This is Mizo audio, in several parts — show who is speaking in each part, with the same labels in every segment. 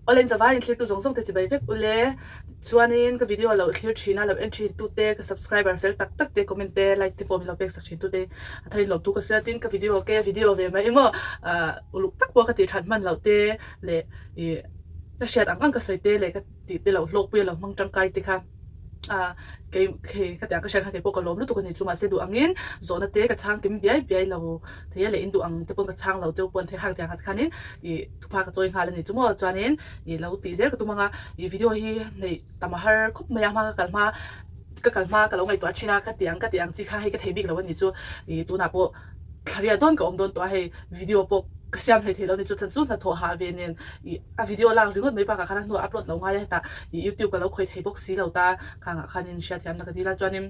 Speaker 1: Awle in zavai in thlirtu zawng zawng te chibai vek ule. Chuanin ka video lo thlir thin a, lo en thin tu te, ka subscriber fel tak tak te, comment te, like te pawh min lo pek sak thin tu te a thar in lawm tu ka sawi a. Tin ka video ke video ve mai emaw ah uluk tak pawh ka tih that hman loh te leh ih ka hriat ang ang ka sawi te leh ka tih te loh hlawkpui a lo hmang tangkai te kha. Ah kei hei ka tiang ka hriat khan kei pawh ka lawm lutuk a ni chu mahse duh angin zawhna te ka chhang kim biai biai lo thei a leh in duh ang te pawn ka chhang lo cheu pawn thei khang tiang khat khanin ih thupha ka chawi nghal a ni chu maw chuanin ih lo tih zel ka tum ang a ih video hi neih tam a har khawp mai a hma ka kal hma ka kal hma ka lo ngaihtuah thin a ka ti ang ka ti ang chi kha hei ka thei bik lo a ni chu ih tunah pawh thla riat dawn ka awm dawn tawh a hei video pawh ka siam hlei thei lo a ni chu chhan chu hnathawh hah ve nen ih a video lak ringawt mai bakah khan a hnuah upload lo ngai a hetah ih youtube ka lo khawih thei bawk si lo ta khangah khanin hriatthiamna ka dil a chuanin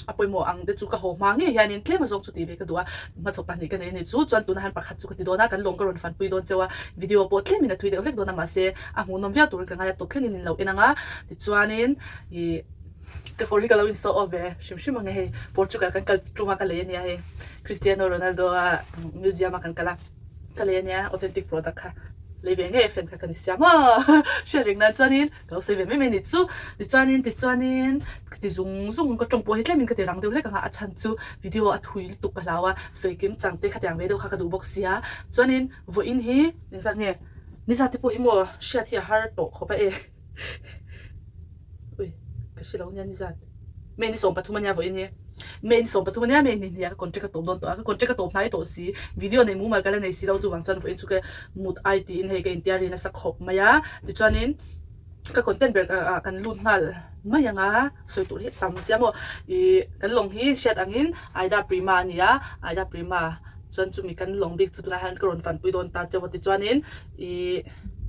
Speaker 1: a pawimawh ang te chu ka haw hma ngei hianin tlem azawng chu tih ve ka duh a hmachhawp pahnih ka nei a ni chu chuan tunah hian pakhat chu ka ti dawn a kan lawng ka rawn fanpui dawn cheu a video pawh tlemin a thui deuh hlek dawn a mahse a hmuhnawm viau turin ka ngai a tawp thlengin in lo en ang a tichuanin ih. Ka kawr hi ka lo in saw ve hrim hrim ang e hei Portugal kan kal tum a ka lei ania hei Cristiano Ronaldo a museum a kan kal a ka lei ania authentic product kha lei ve ngei a fan kha ka ni siam a hriat reng nan chuanin ka lo sawi ve mai mai a ni chu tichuanin tichuanin ka ti zung zung ka tawng pawh hi tlemin ka ti rang deuh hlek ang a a chhan chu video a thui lutuk ka hlau a sawi kim chang te khatiang ve deuh kha ka duh bawk sia chuanin vawiin hi engzat nge nizat te pawh hi maw hriat hi a har tawh khawp a e. Ui, ka hre lo nia nizan. May ni 13 ania vawiin hi. May ni 13 ania May ni hnih ah ka contract a tawp dawn tawh a, ka contract a tawp hnai tawh si. Video nei mumal ka la nei si lo chuvang chuan vawiin chu ka mut ai tiin hei ka intiar ri nasa khawp mai a. Tichuanin ka content ber ah kan lut nghal mai ang a, sawi tur hi a tam sia maw. Ih kan lawng hi hriat angin Aida Prima a ni a, Aida Prima chuan chumi kan lawng bik chu tunah hian ka rawn fanpui dawn ta cheu a tichuanin ih.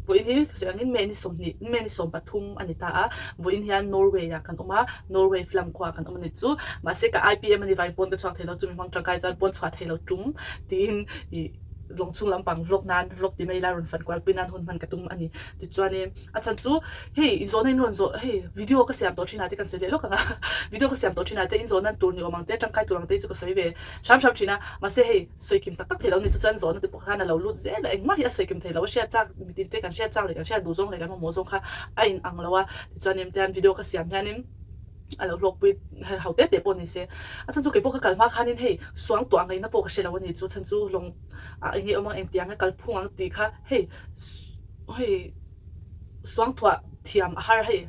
Speaker 1: Vawiin hi ka sawi angin May ni 20, May ni 13 a ni ta a, vawiin hian Norway ah kan awm a, Norway Flam khua ah kan awm a ni chu. Mahse ka IPM a ni vangin pawn ka chhuak thei lo, chumi hmang tangkai chuan pawn chhuah thei lo tum tiin ih lawng chhung lampang vlog nan vlog ti mai ila rawn fan kual pui nan hun hman ka tum a ni. Tichuanin a chhan chu hei inzawhna in rawn zawh hei video ka siam tawh thinah te kan sawi leh lawk ang a, video ka siam tawh thinah te inzawhna tur ni awm ang te tangkai tur ang te hi chu ka sawi ve hram hram thin a, mahse hei Sawi kim tak tak thei lo ni chu chuan zawhna te pawh khan a lo lut zel a, engmah hi a sawi kim thei lo a, hriat chak mitin te kan hriat chak leh kan hriat duh zawng leh kan mamawh zawng kha a in ang lo a, tichuan em tian video ka siam hianin a lo hlawkpui ho te te pawh ni se, a chhan chu keipawh ka kal hma khanin hei suang tuah ngaihna pawh ka hre lo a ni chu chhan chu lawng ah eng nge awm ang engtiang nge kalphung ang tih kha hei hei suang thuah thiam a har hei.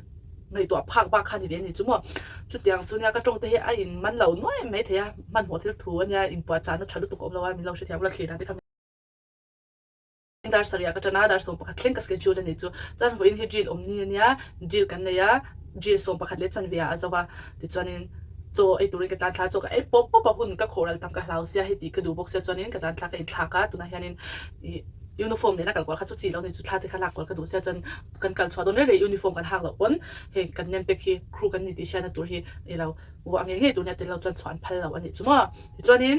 Speaker 1: Ngaihtuah phak bak kha ni ve a ni chu maw. Chutiang chu nia ka tawng te hi a in man lo nuai mai thei a, hmanhmawh thil thu a nia, inpuahchahna tha lutuk a awm lo a, min lo hrethiam ula thlir dan te kha dar sarih ah ka tan a, dar 11 thleng ka schedule a ni chu. Chuan vawiin hi drill awm ni a nia, drill kan nei a, drill 11 leh chanve ah a zo a, tichuanin chaw ei turin ka tlan thla a, chaw ka ei pawp pawp a, hun ka khawh ral tam ka hlau sia hei tih ka duh bawk sia chuanin ka tlan thla ka inthlak a, tunah hianin ih uniform nena kal kual kha chu chi lo ni chu thla te kha lak kual ka duh sia chuan Kan kal chhuah dawn reng reng uniform kan hak loh pawn hei kan nem te khi crew kan ni tih hriatna tur hi i lo vuah ngei ngei tur nia tel lo chuan chhuah an phal lo a nih chu maw. Tichuanin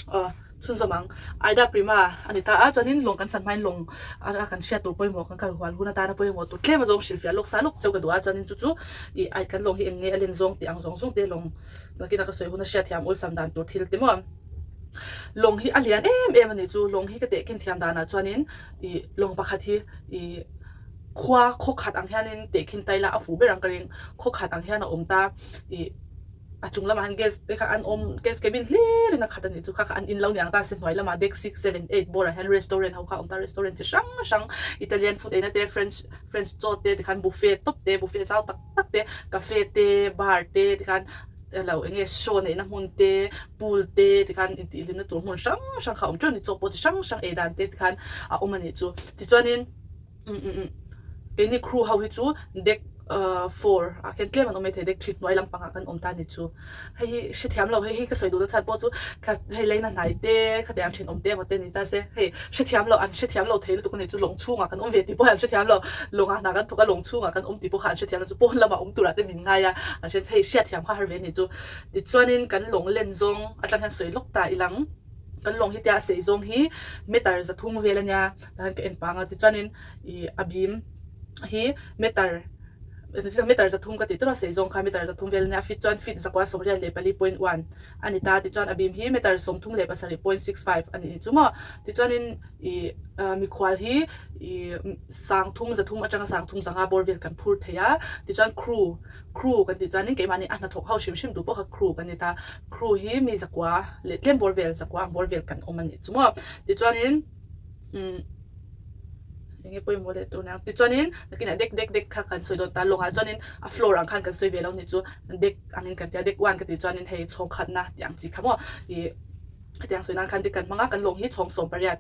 Speaker 1: aw chhunzawm ang Aida Prima a ni ta a chuanin lawng kan fan hmain lawng a kan hriat tur pawimawh kan kal hual hun atana pawimawh tur tlem azawng hrilhfiah lawk sa lawk cheu ka duh a chuanin chu chu ih ai kan lawng hi eng nge a len zawng tih ang zawng zawng te lawng nakina ka sawi hun a hriatthiam awlsam dan tur thil te maw. Lawng hi a lian em em a ni chu lawng hi ka tehkhin thiam danah chuanin Ih lawng pakhat hi ih khua khaw khat ang hianin tehkhin ta ila a fuh ber ang ka ring khaw khat ang hian a awm ta ih a chung lamah hian gas te kha an awm gas cabin hlir in a khat a nih chu kha kha an in lo niang ta se hnuai lamah deck six seven eight bawr ah hian restaurant ho kha a awm ta restaurant chi hrang hrang Italian food eina te French French chaw te tikhan buffet tawp te buffet zau tak tak te cafe te bar te tikhan elo eng nge show neihna hmun te pool te tikhan intihhlimna tur hmun hrang hrang kha a awm teuh a ni chaw pawh chi hrang hrang ei dan te tikhan a awm a nih chu tichuanin keini crew ho hi chu deck 4 ah khian tlem an awm maithei deck 3 hnuai lampangah kan awm ta a ni chu hei hi hrethiam lo hei hi ka sawi duhna chhan pawh chu hei leina hnai te khatiang thenawm te emaw te ni ta se hei hrethiam lo an hrethiam lo thei lutuk a ni chu lawng chhungah kan awm ve tih pawh hi an hrethiam lo lawngah hna kan thawk a lawng chhungah kan awm tih pawh kha an hrethiam lo chu pawn lamah awm turah te min ngai a an hre hei hriatthiam kha har ve a ni chu tichuanin kan lawng len zawng atang hian sawi lawk ta ilang kan lawng hi tia a sei zawng hi meter zathum vel a nia tah hian ka en pang a tichuanin ih a bim hi meter. Meter 300 ka tih tur a sei zawng kha meter 300 vel a nia, feet chuan feet 184.1 a ni ta. Tichuan a bim hi meter 37.65 a nih chu maw. Tichuanin ih mikhual hi ih 300 300 atanga 305 bawr vel kan phur thei a. Tichuan crew, crew kan tih chuanin keimahni a hnathawk ho hrim hrim duh pawh kha crew kan ni ta. Crew hi mi zakua leh tlem bawr vel, zakua ang bawr vel kan awm a nih chu maw. Tichuanin umm. Enge pawimawh leh tur nia tichuanin nakinah dek dek dek kha kan sawi dawn ta lawngah chuanin a floor ang khan kan sawi ve lo ni chu dek angin kan tia dek one ka tih chuanin hei chhawng khatna tih ang chi kha maw ih hetiang sawi nan khan dek kan hmang a kan lawng hi chhawng 18 ka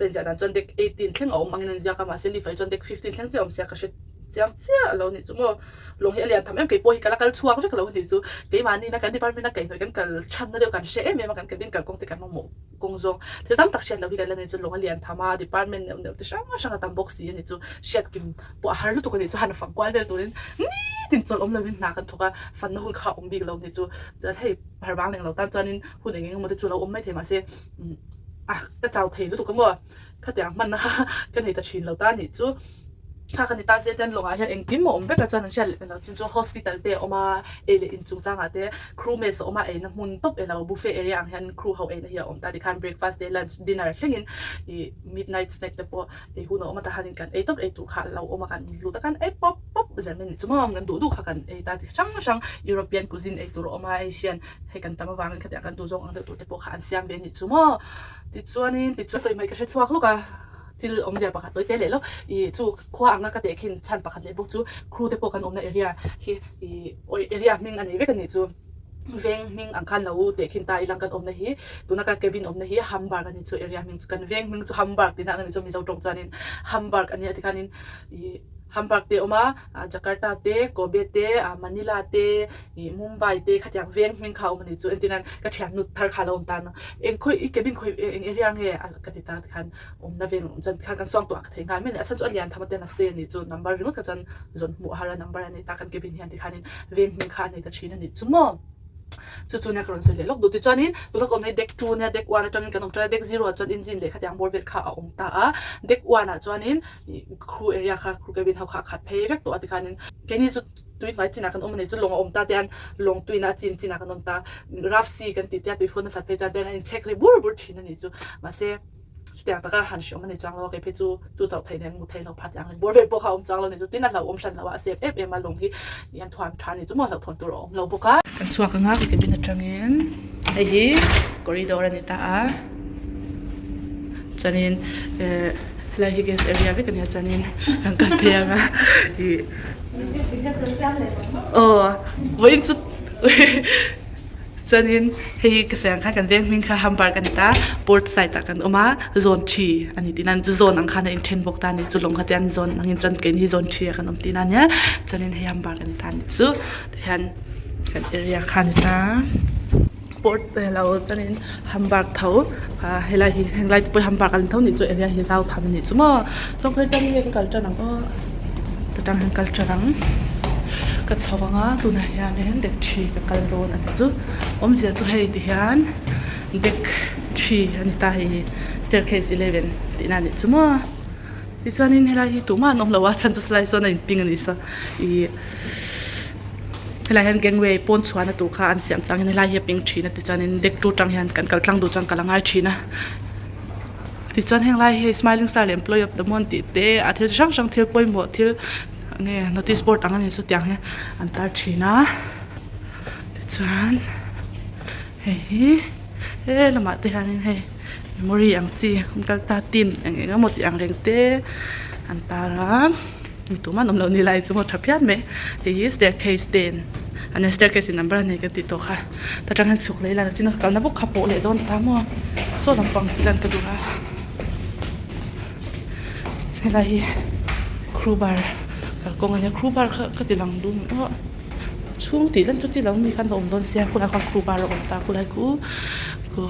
Speaker 1: inziah dan chuan dek 18 thleng a awm angin an ziak a mahse lift ah hi chuan dek 15 thleng chiah a awm sia ka hre chiang chiah lo ni chu maw lawng hi a lian tham em keipawh hi ka la kal chhuak vek lo ni chu keimahni na kan department a kaihhnawih kan kal chhanna deuh kan hre em em a kan cabin kalkawng te kan mamawh. Kawng zawng thil tam tak hriat loh hi kan la nei chu lawng a lian tham a, department neuh neuh ti hrang hrang a tam bawk si a ni chu hriat kim pawh a har lutuk a ni chu han fang kual vel turin nitin chawlh awm lovin hna kan thawk a, fanna hun kha a awm bik lo a ni chu chuan hei har vang leng lo tan chuanin hun eng eng emaw te chu a lo awm maithei mahse a ka chau thei lutuk a maw. Khatiang hmanna kha ka nei ta thin lo ta nih chu. Kha ka ni ta se ten lawngah hian engkim a awm vek a chuan an hriat leh lo chin chu hospital te a awm a, ei leh in chungchangah te crew mess a awm a, eina hmun tawp elo buffet area ang hian crew ho eina hi a awm ta tikhan breakfast te lunch dinner thlengin ih midnight snack te pawh ei hun a awm a tahanin kan ei tawp ei tur kha a lo awm a kan lut a kan ei pawp pawp zel mai a nih chu maw kan duh duh kha kan ei ta ti hrang hrang European cuisine ei tur a awm a Asian hei kan tam avangin khatiang kan duh zawng ang deuh tur te pawh kha an siam ve a nih chu maw. Tichuanin tichuan sawi mai ka hre chhuak lawk a, thil awmzia pakhat tawi te leh lawk ih chu khua anga ka teh khin chhan pakhat leh bawk chu crew te pawh kan awmna area hi ih area hming a nei vek a nih chu veng hming ang khan lo teh khin ta ilang kan awmna hi tuna ka cabin awmna hi Hamburg a ni chu area hming chu kan veng hming chu Hamburg tihna ang a ni chu Mizo tawng chuanin Hamburg a nia tikhanin ih Hamburg te a awm a. Jakarta te, Kobe te, Manila te, ih Mumbai te khatiang veng hming kha a awm a ni chu entir nan ka thiannu thar kha a lo awm tan a, eng khawi i cabin khawi eng area nge ka ti ta tikhan awmna veng awm chuan tikhan kan suang tawh a ka thei nghal mai a ni a chhan chu a lian tham a ten a se a ni chu number ringawt kha chuan zawn hmuh a har a number a nei ta kan cabin hian tikhanin veng hming kha a nei ta thin a ni chu maw. Chu chu nia ka rawn sawi leh lawk duh tichuanin tuna ka awm na hi deck two nia deck one atangin kan awm tan a deck zero ah chuan engine leh khatiang bawr vel kha a awm ta a deck one ah chuanin ih crew area kha crew cabin ho kha a khat phei vek tawh a tikhanin keini chu tui hnuai chinah kan awm a ni chu lawng a awm ta te hian lawng tuiin a chim chinah kan awm ta rough sea kan tih te a tui fawn nasat phei chuan te hian a inchhek ri bur bur thin a nih chu mahse. Chutiang taka han hriawm a ni chuang lo a, kei phei chu chu chauh theih nen mu thei lo phat ang bawr vel pawh kha a awm chuang lo a ni chu tin a hlauhawm hran lo a, a safe em em a lung hi ih an thuam tha a ni chu maw hlauhthawn tur a awm lo bawk a. Kan chhuak ang a ka cabin atangin hei hi corridor a ni ta a chuanin eh helai hi guest area vek a nia chuanin kan kal phei ang a ih aw vawiin chu. Chuanin hei hi ka sawi ang khan kan veng hming kha Hamburg a ni ta, port side ah kan awm a, zone thi a ni tihna a ni chu zone ang khan a inthen bawk ta a ni chu lawng kha tian zone angin chuan keini hi zone thi ah kan awm tihna a nia chuanin hei Hamburg a ni ta a ni chu tihian kan area kha a ni ta port lo chuanin Hamburg tho ah helai hi henglai te pawh hi Hamburg a ni tho a nih chu area hi zau tham a nih chu maw chuan khawi atang nge ka kal tan ang aw. Ta tang hian kal ṭan ang ka chho ang a tunah hianin deck thi ka kal dawn a ni chu awmzia chu hei ti hian deck thi a ni ta hei hi staircase eleven tihna a nih chu maw tichuanin helai hi tumah an awm lo a chhan chu salai sawn a inping a ni saw ih helai hian gangway pawn chhuahna tur kha an siam changin helai hi a ping thin a tichuanin deck two tang hian kan kal tlang duh chuan kal a ngai thin a. Tichuan heng lai hi smiling star leh employee of the month tih te a thil chi hrang hrang thil pawimawh thil enge notice board ang a ni chu tiang hi an tar thin a tichuan hei hi he lamah te hianin hei memory ang chi an kal ta team eng eng emaw tih ang reng te an tar a mi tumah an awm loh ni lai chu maw tha phian mai hei hi staircase ten a nia staircase in number a nei kan tih tawh kha. Ta tang hian chhuk leh ila nachin a ka kalna bawk kha pawh leh dawn ta maw saw lampang tih lan ka duh a helai hi crowbar kalkawng a nia crowbar kha ka ti lang dun aw chhung tih lan chu chi lo mi khan a awm dawn sia khulai khuan crowbar a awm ta khulai khu khu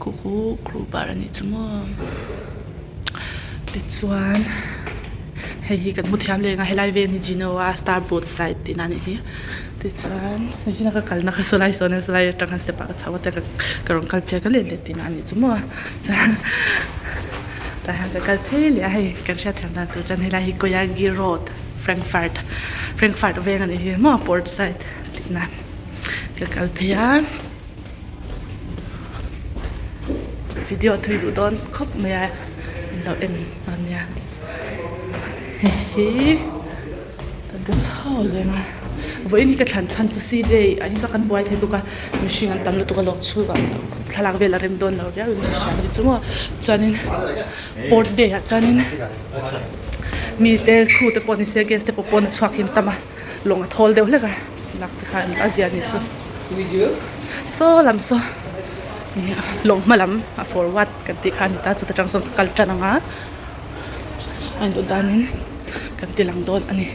Speaker 1: khu khu crowbar a nih chu maw tichuan hei hi kan hmu thiam leh ang a helai vel hi Genoa starboard side tihna a nih hi. Tichuan hei ka kalna kha sawlai sawn a sawlai atang khan step ah ka chho a tiang ka rawn kal phei a ka let leh tihna a nih chu maw chuan tah hian ka kal phei leh a hei kan hriat thiam dan tur chuan helai hi Koyagi road. Frankfurt Frankfurt veng a nih hi maw port side tihna ka kal phei a video thui duh dawn khawp mai a in lo en dawn nia hei hi kan ti chho reng a vawiin hi ka thlan chhan chu c day ah hi chuan kan buai thei bawk a mihring an tam lutuk a lawm chhungah thlalak vel a rem dawn lo riau in ka hria a ni chu maw chuanin port day ah chuanin mite khu te pawh ni se gas te pawh pawn a chhuak hi an tam a lawng a thawl deuh hlek a lak te khan a zia ni chu saw lam saw ih lawng hma lam a forward kan tih kha a ni ta chuta tang sawn ka kal tan ang a a induh danin kan ti lang dawn a ni.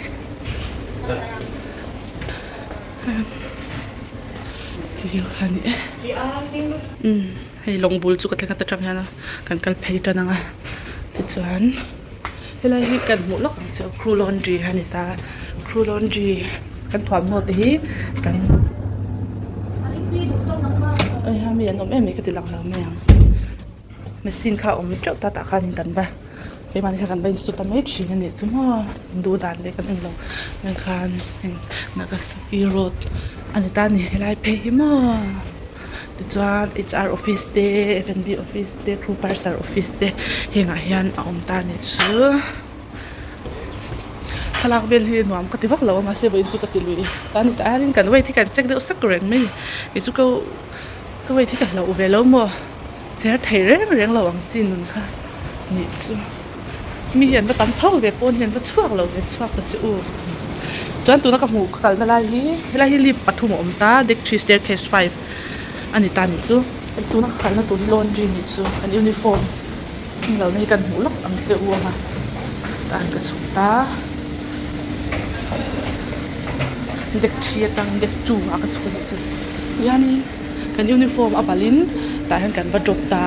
Speaker 1: Hei lawng bul chu ka thleng ata tang hian a kan kal phei tan ang a tichuan helai hi kan hmuh lawk ang chu crew laundry a ni ta crew laundry kan thuamhnaw te hi kan heiha mi an awm em mai ka ti lang lo mai ang machine kha a awm teuh ta tah khanin kan va keimahni kha kan va insut ta mai thin a nih chu maw duh dan leh kan englo khan heng Nagasaki road a ni ta a ni helai phei hi maw. Tichuan H_R office te F_N_B office te crew parser office te hengah hian a awm ta a nih chu thlalak vel hi nuam ka ti vak lo a mahse vawiin chu ka ti lui ta a ni tah hianin kan weight hi kan check deuh sak reng mai a ni kei chu ka ka weight hi ka hlauh ve lo maw cher thei reng reng lo ang chi nun kha nih chu. Mi hi an va tam tho ve pawn hi an va chhuak lo ve chhuak ta che u chuan tuna ka hmuh ka kalna lai hi helai hi lift pathum a awm ta deck three staircase five a ni ta nih chu tuna ka kalna tur hi laundry nih chu kan uniform englo na hi kan hmuh lawk ang che u ang a tah ka chhuk ta deck three atang deck two ah ka chhuk a nih chu tihianin kan uniform a balhin tah hian kan va drop ta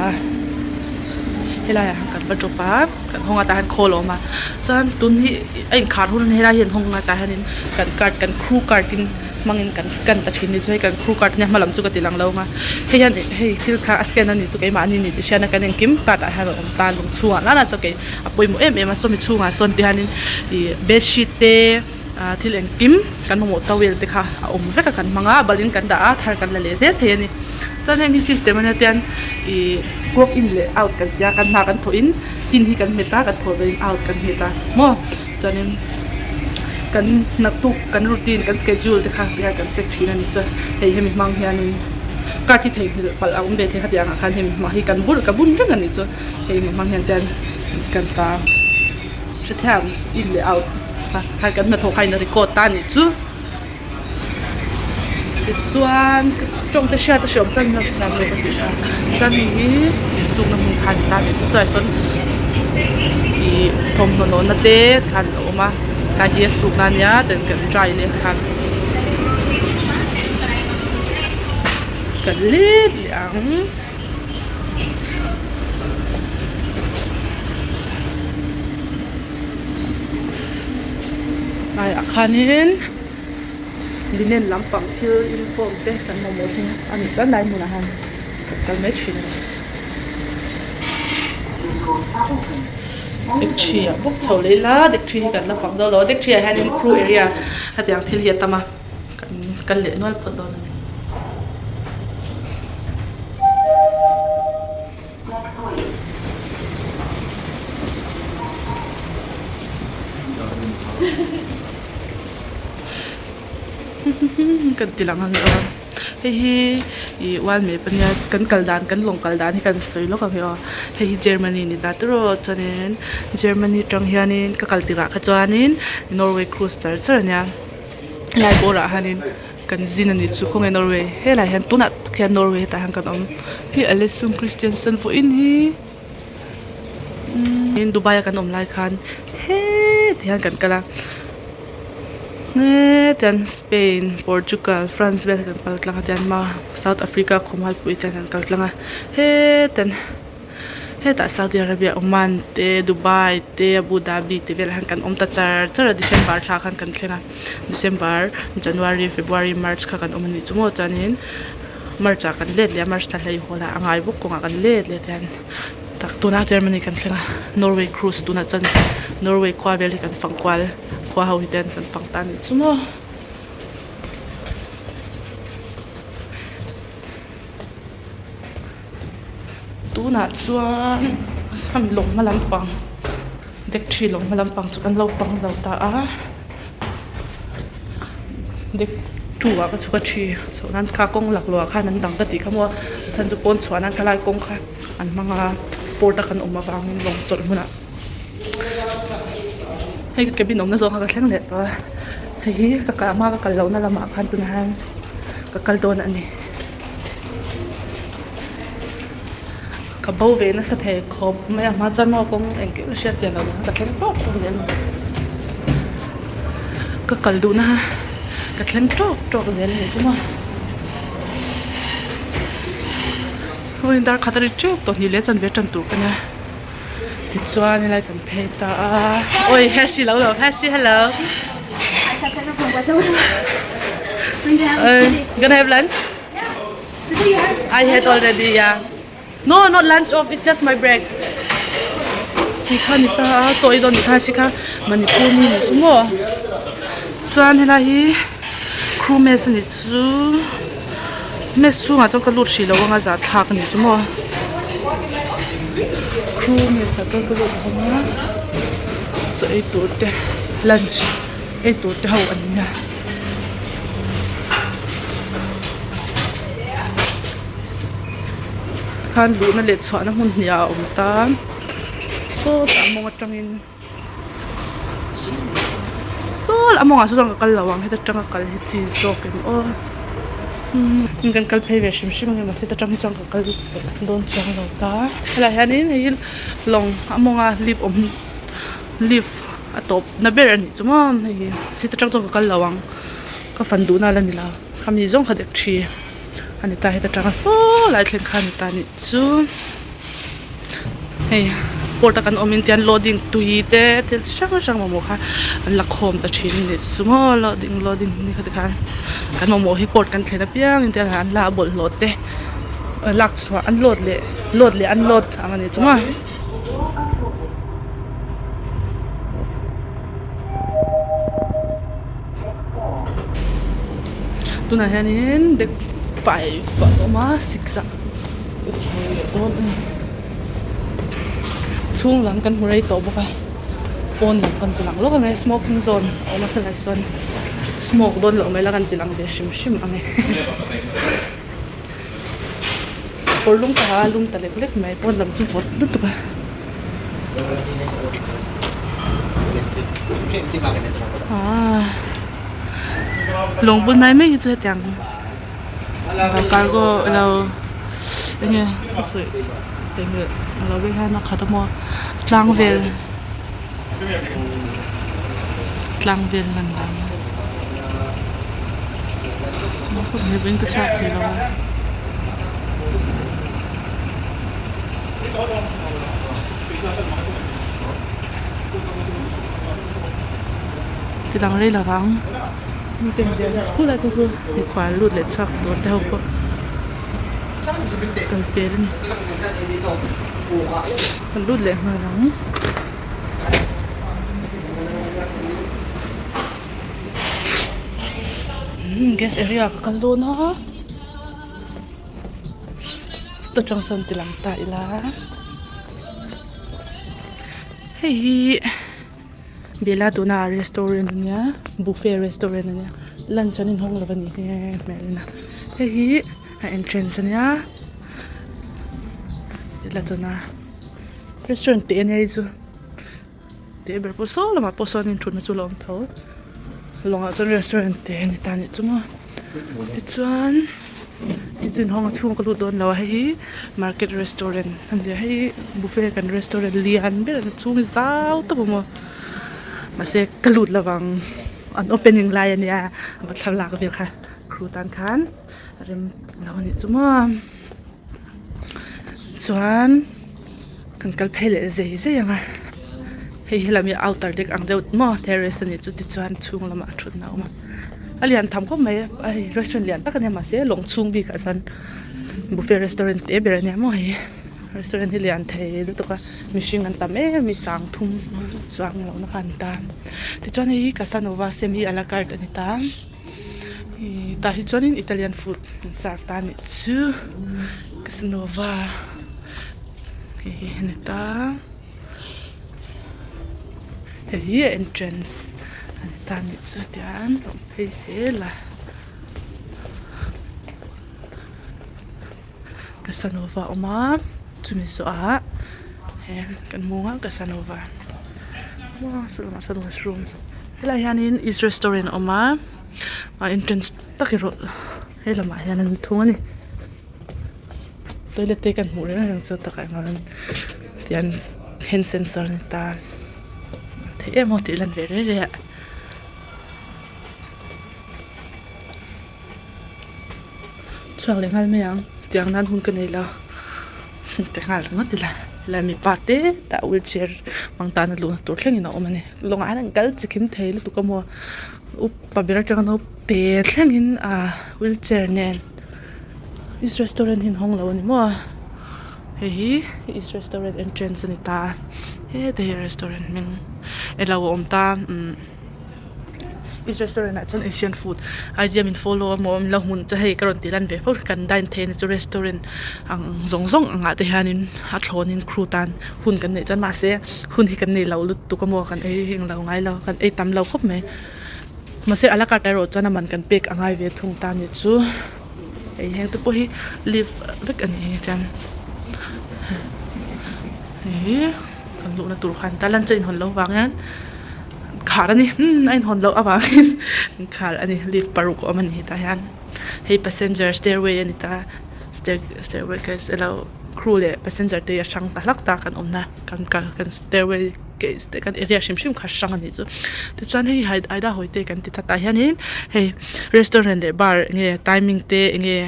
Speaker 1: helai ah hian kan va drop a kan hawng a tah hian khawl a awm a chuan tun hi a inkhar hun helai hi an hawng a tah hianin kan card kan crew card in hmangin kan scan ta thin a ni chu hei kan crew card nia hma lam chu ka ti lang lo ang a hei hian hei thil kha a scan a ni chu keimahni ni tih hriat a kan engkim card ah hian a awm ta lung chhungah nana chuan kei a pawimawh em em a sawmi chhungah sawn ti hianin ih bedsheet te. Ah thil engkim kan mamawh towel te kha a awm vek a kan hmang a balin kan dah a thar kan la leh zel thei a ni chuan heng hi system ania tian ih clock in leh out kan tia kan hna kan thawh in in hi kan hmet a kan thawh zawh in out kan hmet a maw chuanin kan naktuk kan routine kan schedule te kha tihian kan check thin a ni chuan hei hemi hmang hianin card hi theihnghilh palh a awm ve thei khatiang ah khan hemi hmang hi kan bur ka bun reng a ni chu hei hemi hmang hian tian an scan ta. Hrethiam in leh out kha khan kan hnathawh kha in record ta anih chu tichuan tawng te hriat a hreawm chuan min lo hrethiam lo ka tih kha chuan hei hi insukna hmun kha a ni ta anih chu chuai sawn ih thawmhnaw nawhna te khan a awm a tlai hi a sukna ania then kan dry leh khan kan let leh ang. Tlaiah khanin linen lampang thil uniform te kan mamawh chu a nih chuan lai hmunah hian kan kal mai thin a ni. Deck three ah bawk chho leh ila deck three hi kan la fang zo lo a deck three ah hianin crew area hetiang thil hi a tam a. Kan kal leh nual phawt dawn a ni. Kan ti lang ang aw hei hi ih wall map ania kan kal dan kan lawng kal dan hi kan sawi lawk ang hi aw hei hi Germany ni ta tiraw chuanin Germany atang hianin ka kal tirah kha chuanin Norway cruise char char ania. Helai bawrah hianin kan zin a nih chu khawnge Norway helai hian tunah tak hian Norway hetah hian kan awm hi Alesung Christiansen vawiin hi umm Dubai a kan awm lai khan heti hian kan kal a hetian Spain Portugal France vel hi kan kal tlang a tian South Africa khawmualpui te hian kan kal tlang a hetian. Hetah Saudi Arabia Oman te Dubai te Abu Dhabi te velah hian kan awm ta char char a December thla khan kan thleng a December January February March kha kan awm a nih chu maw chuanin March ah kan let leh a March thla hlei hawl ah a ngai bawk kawngah kan let leh tian tak tunah Germany kan thleng a Norway cruise tunah chuan Norway khua vel hi kan fang kual. khua ho hi ten kan fang ta a nih chu maw. Tunah chuan hemi lawng hma lampang deck three lawng hma lampang chu kan lo fang zo ta a deck two ah ka chhuk a thi chhoh nan kha kawng laklawh ah khan an dang ka tih kha maw a chhan chu pawn chhuah nan khalai kawng kha an hmang a port a kan awm avangin lawng chawlh hmunah hei ka cabin awmna zawng kha ka thleng leh tawh a hei hi ka kal hma ka kal lohna lamah khan tunah hian ka kal dawn a ni. Ka bo ve nasa thei khawp mai a hma chuan maw kawng engkim hriat chian loh ka thleng tawk tawk zel mai ka kal duhna ka thleng tawk tawk zel a nih chu maw vawiin dar khat a ri tep tawh hnih leh chanve tan tur ka nia tichuan helai kan phei ta a awi hesi lo lo hesi hello gonna have lunch. I had already yeah no not lunch off it's just my break ti kha ni ta a chaw ei dawn ni kha si kha Manipur mi ni chu maw chuan helai hi crew mess a ni chu mess chhungah chuan ka lut hrih lo anga zahthlak a ni chu maw crew mess ah chuan ka lut bawk a chaw ei tur te lunch ei tur te ho an nia. Khan luhna leh chhuahna hmun hnih ah a awm ta sawtah a mawng atangin saw a mawngah saw chuan ka kal lo ang heta tanga kal hi chi zawk em aw umm kan kal phei ve hrim hrim ang mahse heta tang hi chuan ka kal dawn chuang lo ta helaiah hianin hei hi lawng a mawnga lip awm lift a tawp na ber a nih chu maw hei hi seat atang chuan ka kal lo ang ka fan duhna la ni lo khami zawng kha dek thi a ni ta heta tanga saw lai thleng kha a ni ta a nih chu hei port a kan awm in tian loading tui te thil chi hrang hrang mamawh kha an la khawm ta thin a nih chu maw loading loading ni kha tikhan kan mamawh hi port kan thlen apiang in tian an la a bawlhhlawh te lak chhuah an load leh load leh unload ang a nih chu maw. Tunah hianin deck five a awm a six ah ka chho leh dawn a ni chhung lam kan hmu rei tawh bawk a pawn lam kan ti lang lawk ang e smoking zone a awm a chulai chuan smoke dawn loh mai la kan ti lang ve hrim hrim ang e. Kawr lum ka ha a lum ta lek lek mai pawn lam chu vawt lutuk a. Aaa lawng bul hnai mai hi chu hetiang cargo elo enge ka sawi enge alo vel hian a khat a maw tlang vel tlang vel lan dan a ka chhuak thei lo a. Ti dang rei lo vang khulai pawh chu mikhual lut leh chhuak tur te ho pawh kal pel a ni kan lut leh nghal ang. Guest area ka kal dawn a chuta tang sawn ti lang ta ila hei hi Bella tuna restaurant a nia buffet restaurant a nia lunch an inhawng lo a nih hi hmel en a hei hi a entrance a nia Bella tuna restaurant tih a nia hei chu. Teh ber pawh saw lamah pawh sawn in thutna chu a la awm tho lawngah chuan restaurant te a ni ta anih chu maw tichuan hei chu inhawng a chhung ka lut dawn lo a hei hi market restaurant a ni a hei buffet kan restaurant lian ber a ni chhung hi zau tak a awm a mahse ka lut lovang an opening lai a nia va thlalak vel kha crew tan khan a rem lo anih chu maw. Chuan kan kal phei leh zei zei ang a hei helam hi outer deck ang deuh maw terrace a nih chu tichuan chhung lamah thutna a awm a a lian tham khawp mai a hei restaurant lian tak a nia mahse lawng chhung bikah chuan buffet restaurant te ber a nia maw hei. Restaurant hi lian thei lutuk a mihring an tam em em sang thum chuang loh na kha an ta tichuan hei hi casanova semi a la carte a ni ta ih tah hi chuanin Italian food an serve ta a nih chu casanova hei hi a ni ta hei hi a entrance a ni ta a nih chu tian a awm phei zel a. Casanova a awm a chumi zawhah he kan hmu ang a Casanova saw lamah sawn washroom helaiah hianin is restaurant a awm a a entrance tak erawh he lamah hian an thung a ni toilet te kan hmuh reng reng chu takah hian tian hand sensor a ni ta theih em aw tih lan ve rei rei ah. Chhuak leh nghal mai ang tiang nan hun ka nei lo ti nghal ringawt ila helai mipa te tah wheelchair hmang tana luhna tur thlengin a awm a ni lawngah hian an kal chikim thei lutuk a maw upa ber atanga naute thlengin ah wheelchair nen is restaurant hi an hawng lo a ni maw hei hi is restaurant entrance a ni ta a heta hi restaurant hming elo a awm ta umm. Is restaurant ah chuan asian food IG a min follow a maw min lo hmun chu hei ka rawn tih lan ve fo kan dine theih a ni chu restaurant ang zawng zawng ang ah te hianin a thlawnin crew tan hun kan neih chuan mahse hun hi kan nei lo lutuk a maw kan ei eng lo ngai lo kan ei tam lo khawp mai mahse a la carte erawh chuan a man kan pek a ngai ve thung ta ni chu hei heng te pawh hi lift vek a ni chuan hei kan luhna tur khan ta lunch a inhawn loh vang hian. Khar a ni umm a inhawn loh avangin khar a ni lift paruk a awm a ni hetah hian hei passenger stairway a ni ta stair stairway case elo crew leh passenger te hi a hrang ta hlak ta kan awmna kan kal kan stairway case te kan area hrim hrim kha hrang a nih chu tichuan hei aida hawi te kan ti ta tah hianin hei restaurant leh bar enge timing te enge.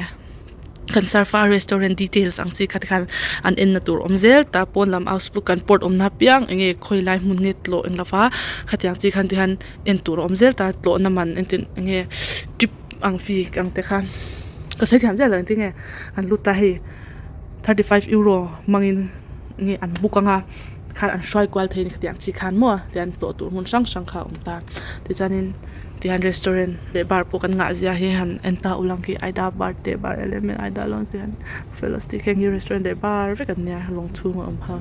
Speaker 1: Kan sarfa restaurant details ang chi kha tikhan an en na tur awm zel ta pawn lam house kan port awm na apiang enge khawi lai hmun nge tlawh eng lova khatiang chi khan tikhan en tur a awm zel ta tlawh na man entir enge trip ang fee ang te kha ka sawi thiam chiah lo engtin nge an lut ta hei 35 euro hmangin nge an book anga khan an hruai kual thei a ni khatiang chi khan maw tian tlawh tur hmun hrang hrang kha a awm ta tichuanin. Tihian restaurant leh bar pawh kan ngah zia hi han en ta ulang khi Aida bar te bar element Aida lounge te hian fellows tih kheng hi restaurant leh bar vek an nia lawng chhung a awm ho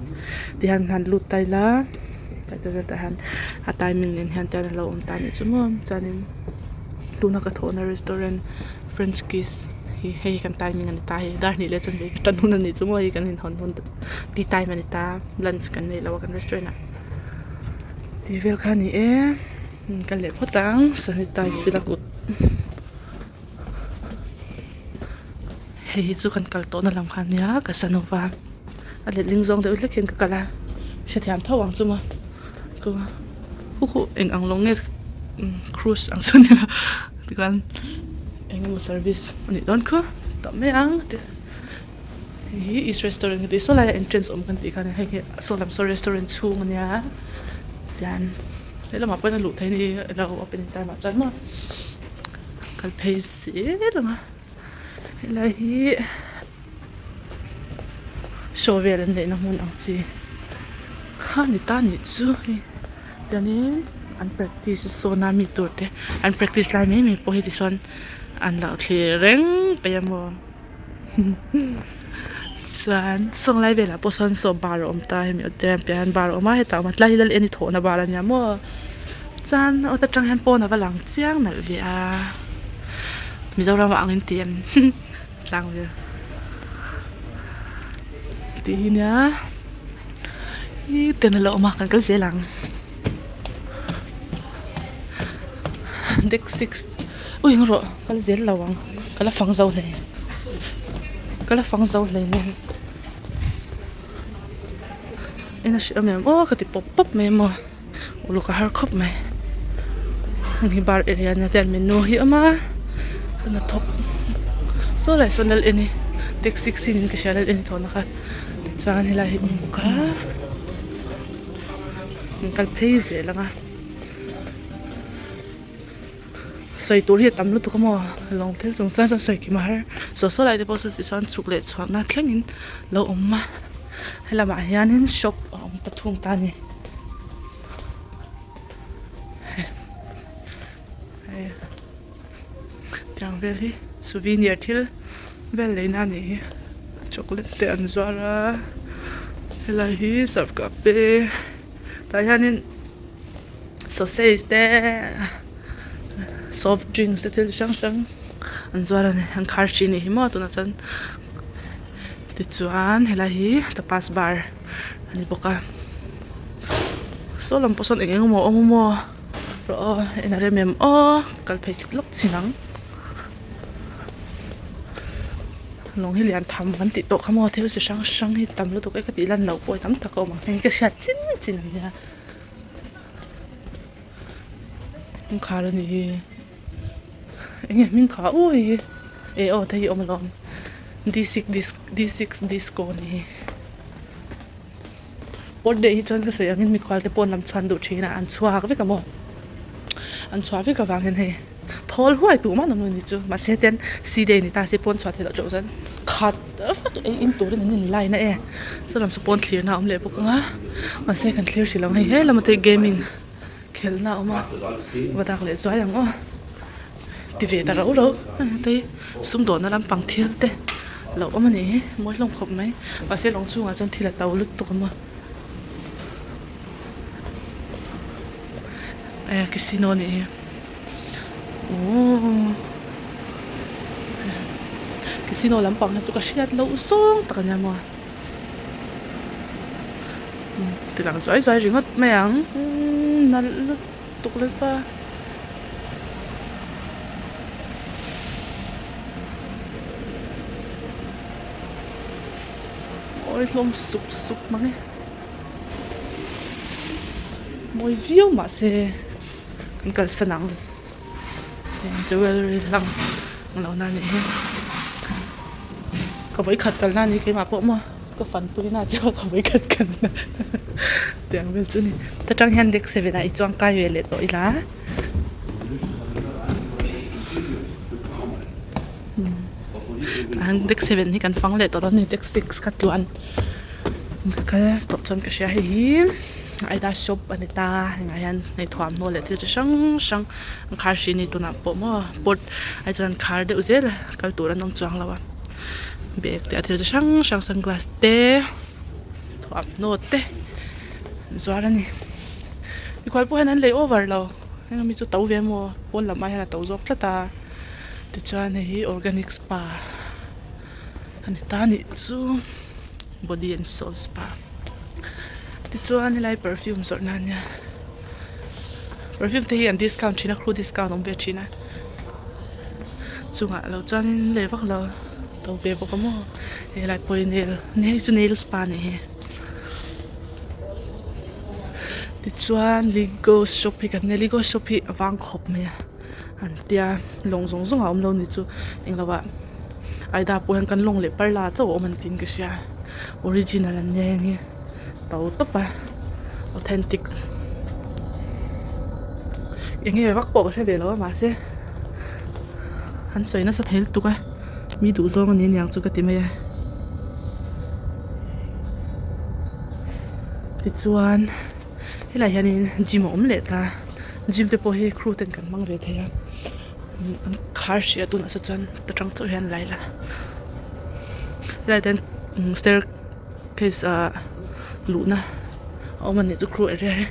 Speaker 1: tihian han lut ta ila tah hian a timing nen hian tian alo awm ta anih chu maw chuanin tuna ka thawhna restaurant french kiss hi hei hi kan timing ani ta hei dar hnih leh chuan ka tan hun anih chu maw hei kan inhawn hun tea time ani ta lunch kan nei lo a kan restaurant ah tih vel kha ani e. Ka leh phawt ang sanitize ila kut hei hi chu kan kal tawhna lam kha ania ka sanova a letling zawng deuh hlek hian ka kal a hrethiam tho ang chu maw chu khuh eng ang lawng nge cruise ang chu ania tikhan eng emaw service a nih dawn kha tah mai ang hei hi is restaurant ka tih saw laia entrance awm kan tih khan hei hi saw lam saw restaurant chhung ania tian. Helamah pawhin a luh theih a ni alo open time ah chuan maw kal phei zel ang a helai hi show vel an neihna hmun ang chi kha ni ta nih chu hei tiangin an practice a sawn a mi tur te an practice lai mai mai pawh hi tichuan an lo thlir reng peih a maw. Chuan sawng lai velah pawh sawn saw bar a awm ta hemi awte piah hian bar a awm a hetah awm a tlai hi lal en i thawhna bar a nia maw chuan awt atang hian pawn a va lang chiang nalh ve a Mizoram ah ang in ti em tlang vel tih hi nia ih ten a lo awm a kan kal zel ang deck six ui rawh kal zel lo ang. Ka la fang zo hle ka la fang zo hle nen en a hrilh em aw ka ti pawp pawp mai maw uluk a har khawp mai heng hi bar area ania tian menu hi a awm a hnathawk saw lai sawn lal en hi taxi in ka hria lal en thawhna kha tichuan helai hi a awm bawk a an kal phei zel ang a. Sawi tur hi a tam lutuk a maw lawng thil chung chuan sawi kim a har saw saw lai te pawh saw ti chuan chhuk leh chhuahna thlengin lo awm a. Helamah hianin shop a awm ta thung ta a ni. Tiang vel hi souvenir thil vel leina a nih hi chocolate te an zuar a helai hi surf cafe tah hianin sausage te soft drinks te thil chi hrang hrang an zuar a ni an khar thin a nih hi maw tunah chuan tichuan helai hi tapas bar a ni bawk a saw lam pawh sawn eng eng emaw a awm a maw. Rawh aw en a rem em aw kal phei lawk chin ang lawng hi lian tham kan tih tawh kha maw thil chi hrang hrang hi tam lutuk e ka tih lan loh pawh hi tam tak a awm ang hei ka hriat chin chin a nia kawngkhar a nih hi eng nge hming kha u hei hi eh aw te hi awm alawm d six d six disco a nih hi. Pawt leh hi chuan ka sawi angin mikhual te pawn lam chhuan duh thin a an chhuak vek a maw an chhuah vek avangin hei thawl huai tur mah nawm ni chu mahse ten si day ni ta se pawn chhuah theih loh teuh chuan khat vek ei in turin an in line a e saw lam saw pawn thlir na a awm leh bawk ang a mahse kan thlir hrih lo ang hei he lama te gaming khelh na a awm a va dak leh zuai ang aw ti ve ta rauh rauh hei sumdawhna lampang thil te lo awm a nih hi mawi hlawm khawp mai mahse lawng chhungah chuan thil a to lutuk a maw eh casino a nih hi ooh casino lampang hi chu ka hriat loh zawng tak a nia maw ti lang zuai zuai ringawt mai ang nalh lutuk lalpa. Mawi hlawm sup sup mang e mawi viau mahse kan kalsan ang heng jewellery hlang ang lo na a nih hi ka vawikhat kalna a ni keimah pawh maw ka fanpui na chiah ka vawikhat kalna tiang vel chu a ni ta tang hian deck seven ah i chuang kai ve leh tawh ila. Deck seven hi kan fang leh tawh dawn a ni deck six kha tluan ka kal tawh chuan ka hria hei hi aida shop a ni ta hengah hian hei thuamhnaw leh thil chi hrang hrang an khar hrih a ni tunah pawh maw pawt ai chuan an khar deuh zel a kal tur an awm chuang lo a bag te a thil chi hrang hrang sunglass te thuamhnaw te an zuar a ni mikhual pawh hian an lei over lo heng ami chu to ve maw pawn lam ai hian a to zawk tlat a tichuan hei hi organic spa a ni ta a nih chu body and soul spa tichuan helai perfume zawrhna a nia perfume te hi an discount thin a crew discount a awm ve thin a chungah lo chuanin lei vak lo to ve bawk a maw helai pawh hi nail hei chu nail spa a nih hi tichuan lego shop hi kan nia lego shop hi a vang khawp mai a. An tia lawng zawng zawng a awm lo ni chu englo ah aida pawh hian kan lawng leh parla chauh a awm an tiin ka hria original an nia heng hi to tawp a authentic eng nge vak pawh ka hre ve lo a mahse an sawi nasa thei lutuk a mi duh zawng a ni aniang chu ka ti mai a tichuan. Helaiah hianin gym a awm leh ta gym te pawh hi crew ten kan hmang ve thei a an khar hrih a tunah saw chuan ta tang chauh hian lai la helaiah hian staircase ah luhna a awm a nih chu crew area hi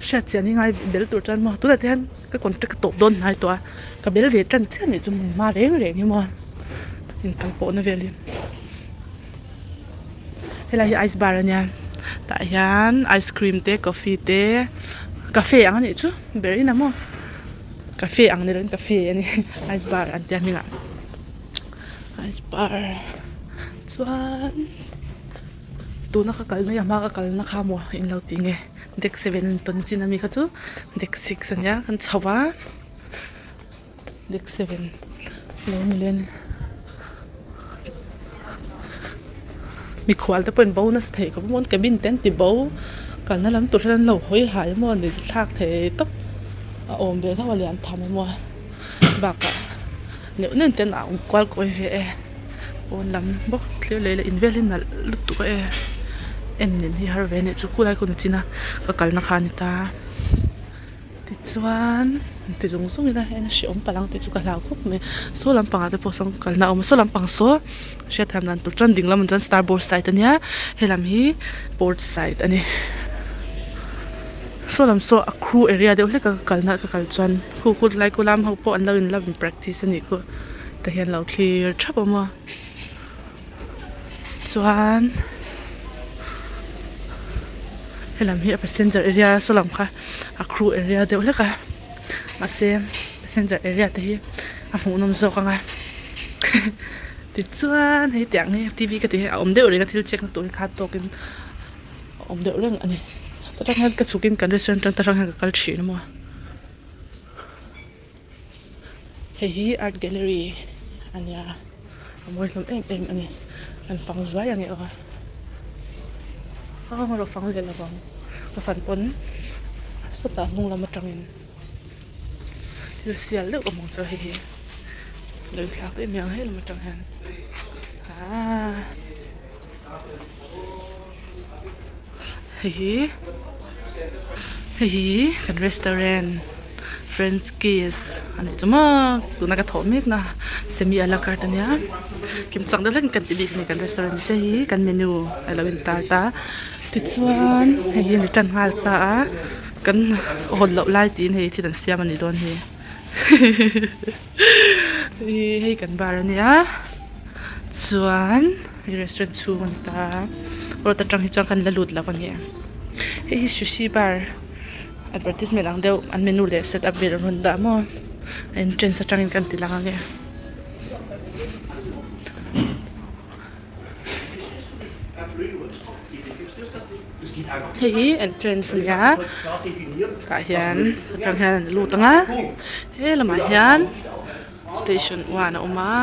Speaker 1: hriat chian hi ngai bel tur chuan maw tunah te hian ka contract a tawp dawn hnai tawh a ka bel ve tan chiah a nih chu hmun hma reng reng hi maw inkal pawhna vel hi. Helai hi ice bar ania tah hian ice cream te coffee te cafe ang anih chu ber in a maw cafe ang ni lovin cafe ani ice bar an tia hmingah ice bar chuan tuna ka kalna hi a hma ka kalna kha maw in lo tih nge deck seven an tawn chin ami kha chu deck six ania kan chho a. Deck seven lo ni leh a ni mikhual te pawhin bo nasa thei khawp a maw cabin te an ti bo kalna lam tur hian an lo hawi hai a maw ni thlak thei tawp a awm ve tho a lian tham a maw bakah neuh neuh ten a awm kual kawi ve e. Pawn lam bawk thlir leh ila in vel hi nalh lutuk a e en nen hi har ve a nih chu khulai khu ni chin a ka kalna kha a ni ta tichuan ti zung zung ila en a hrehawm palh ang tih chu ka hlau khawp mai saw lampangah te pawh sawn kalna a awm a saw lampang saw hriatthiam dan tur chuan ding lamah chuan starboard side a nia helam hi port side a ni. Saw lam saw a crew area deuh hlek a ka kalna ka kal chuan khu khu lai khu lam ho pawh an lo in la practice a nih khu tah hian lo thlir thap awm a chuan helam hi a passenger area saw lam kha a crew area deuh hlek a mahse passenger area te hi a hmuhnawm zawk ang a tichuan hei tiang hi t v ka tih hi a awm deuh reng a thil check na tur hi kha tawkin. a awm deuh reng a ni ta tang hian ka chhuk in kan restaurant atang ta tang hian ka kal thin a maw hei hi art gallery a nia a mawi hlawm em em a ni an fang zuai ang e aw a erawh fang leh lo vang ka fan pawn sawtah hnung lam atangin thil sial deuh ka hmu chu hei hi lo inthlak daih mai ang helam atang hian aaa. Hei hi hei hi kan restaurant french kiss a nih chu maw tuna ka thawh mek na semi a la carte ania kim chak deuh hlek kan ti bik a ni kan restaurant hi hei hi kan menu a lo intar ta tichuan hei hi a ni tan nghal ta a kan hawn loh lai tiin hei thil an siam a nih dawn hi hei kan bar ania chuan. Hei restaurant chhung a ni ta road atang hi chuan kan la lut lo a ni hei hi sushi bar advertisement ang deuh an menu leh set up vel an rawn dah maw a entrance atangin kan ti lang ang e. Hei hi entrance a ni a tah hian atang hian an lut ang a he lamah hian. Station one a awm a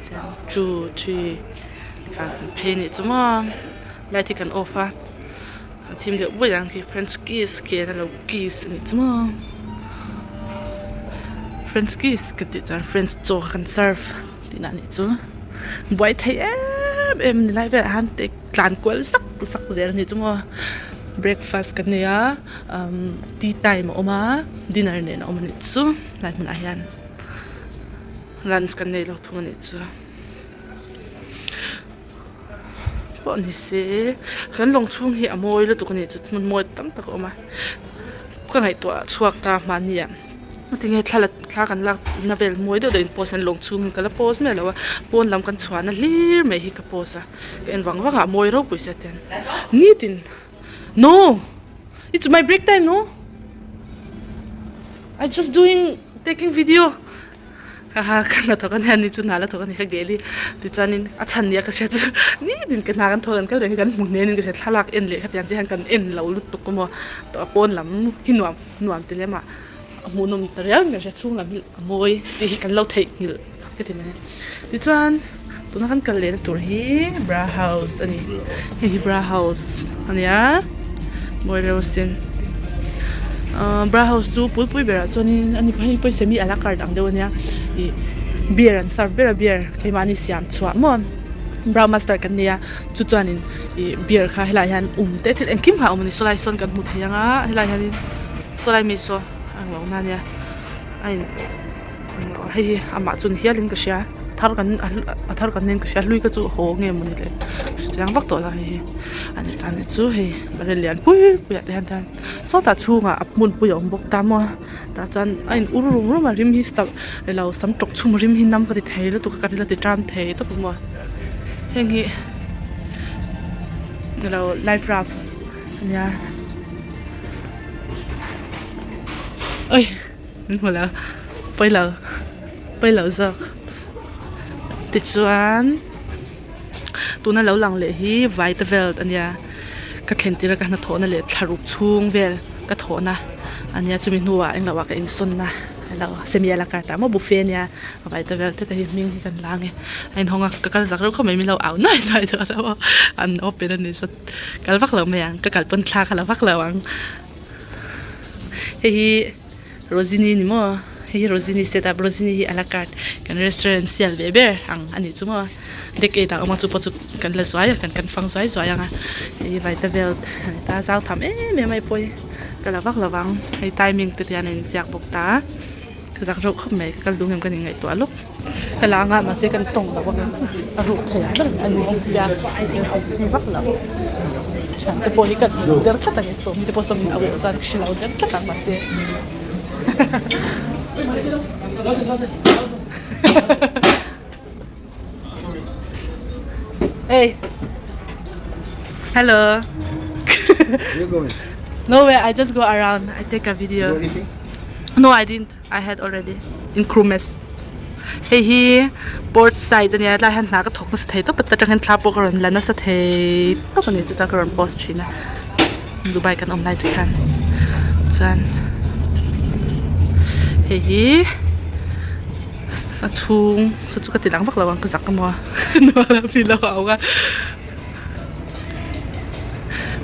Speaker 1: then two three kan phei anih chu maw light hi kan off a a thim deuh buai ang khi french kiss khi an lo kiss anih chu maw french kiss ka tih chuan french chaw kha kan serve tihna anih chu buai theih em em ni lai velah hian tlan kual zak zak zel anih chu maw breakfast kan nei a umm tea time a awm a dinner nen a awm anih chu helai hmunah hian. Lunch kan nei lo thung anih chu pawh ni se kan lawng chhung hi a mawi lutuk anih chu hmun mawi tam tak a awm a ka ngaihtuah chhuak ta mahni ah tinge thla la thla kan lak na vel mawi deuh deuh in post an lawng chhung hi ka la post miah lo a pawn lam kan chhuah na hlir mai hi ka post a ka en vang vang a a mawi ropui sia tian nitin no it's my break time no I just doing taking video haha ka hna thawk ania ni chu hna la thawk ani ka gel i tichuanin a chhan nia ka hriat chu nitin ka hna kan thawk an kal reng hi kan hmu hnen in ka hria thlalak en leh khatiang chiah hian kan en lo lutuk emaw tawh a pawn lam hi nuam nuam ti lem ah a hmuhnawm ta riau in ka hria chhung lam hi a mawi tih hi kan lo theihnghilh ka ti mai tichuan tuna kan kal lehna tur hi bra house a ni hei hi bra house a nia mawi reuh asin ahh bra house chu pulpui berah chuanin ani hei pawh hi semi a la carte ang deuh a nia ih beer an serve ber a beer keimahni siam chhuah maw bra master kan nia chu chuanin ih beer kha helaiah hian um te thil engkim kha a awm a ni sawlai sawn kan hmu thei ang a helaiah hianin sawlai mi saw a englo na ania a in. Hei hi amah chu ni hialin ka hria thar kan a thar kan nen ka hria hlui ka chu haw nge mawni le hre chiang vak tawh lo hei hi a ni ta ni chu hei barrel lian pui pui ah te hian chuan sawtah chhungah a hmunpui a awm bawk ta maw tah chuan a in ur rum rum a rim hi sak ilo sam tawk chhum rim hi nam ka ti thei lutuk a ka la ti tan thei tawp maw heng hi ilo life raft a nia oi. Min hmu lo pawi lo pawi lo zawk tichuan tuna lo lang leh hi vaita vel a nia ka thlen tir a ka hnathawhna leh thla ruk chhung vel ka thawhna a nia chumi hnuah englo ah ka insawnna alo semi a la kar ta maw buffet a nia vaita vel te te hi hming hi kan la ang e a inhawng a ka kal zak reuh khawp mai min lo au nuai nuai tawh lo a an open a ni saw kal vak lo mai ang ka kal pawn thla kha la vak lo ang hei hi. Rosini ni maw hei hi Rosini set up Rosini hi a la carte kan restaurant sial ve ber ang a nih chu maw. Deck eight ah a awm a chu pawh chu kan la zuai a kan kan fang zuai zuai ang a hei vaita vel a ni ta zau tham em em a hei pawh hi ka la vak lo vang hei timing te hian a inziak bawk ta a ka zak reuh khawp mai ka kal duh ngem ka ni ngaihtuah lawk. Ka la anga mahse kan tawng lo anga a ruk thei ang ber a ni bawk sia chi vak lo thian te pawh hi kan hmu der tlat ang e sawmi te pawh sawmin a awh chuan ka hre lo der tlat ang mahse Hey hello
Speaker 2: Where you going?
Speaker 1: Nowhere I just go around I take a video
Speaker 2: You eating?
Speaker 1: No I didn't I had already in Krumes. Hei hi port side ania tlai hian hna ka thawk nasa thei tawp a ta tang hian thla pawh ka rawn la nasa thei tawp ani chuta ka rawn post thin a Dubai kan awm lai te khan chuan hei hi a chhung saw chu ka ti lang vak lo ang ka zak emaw a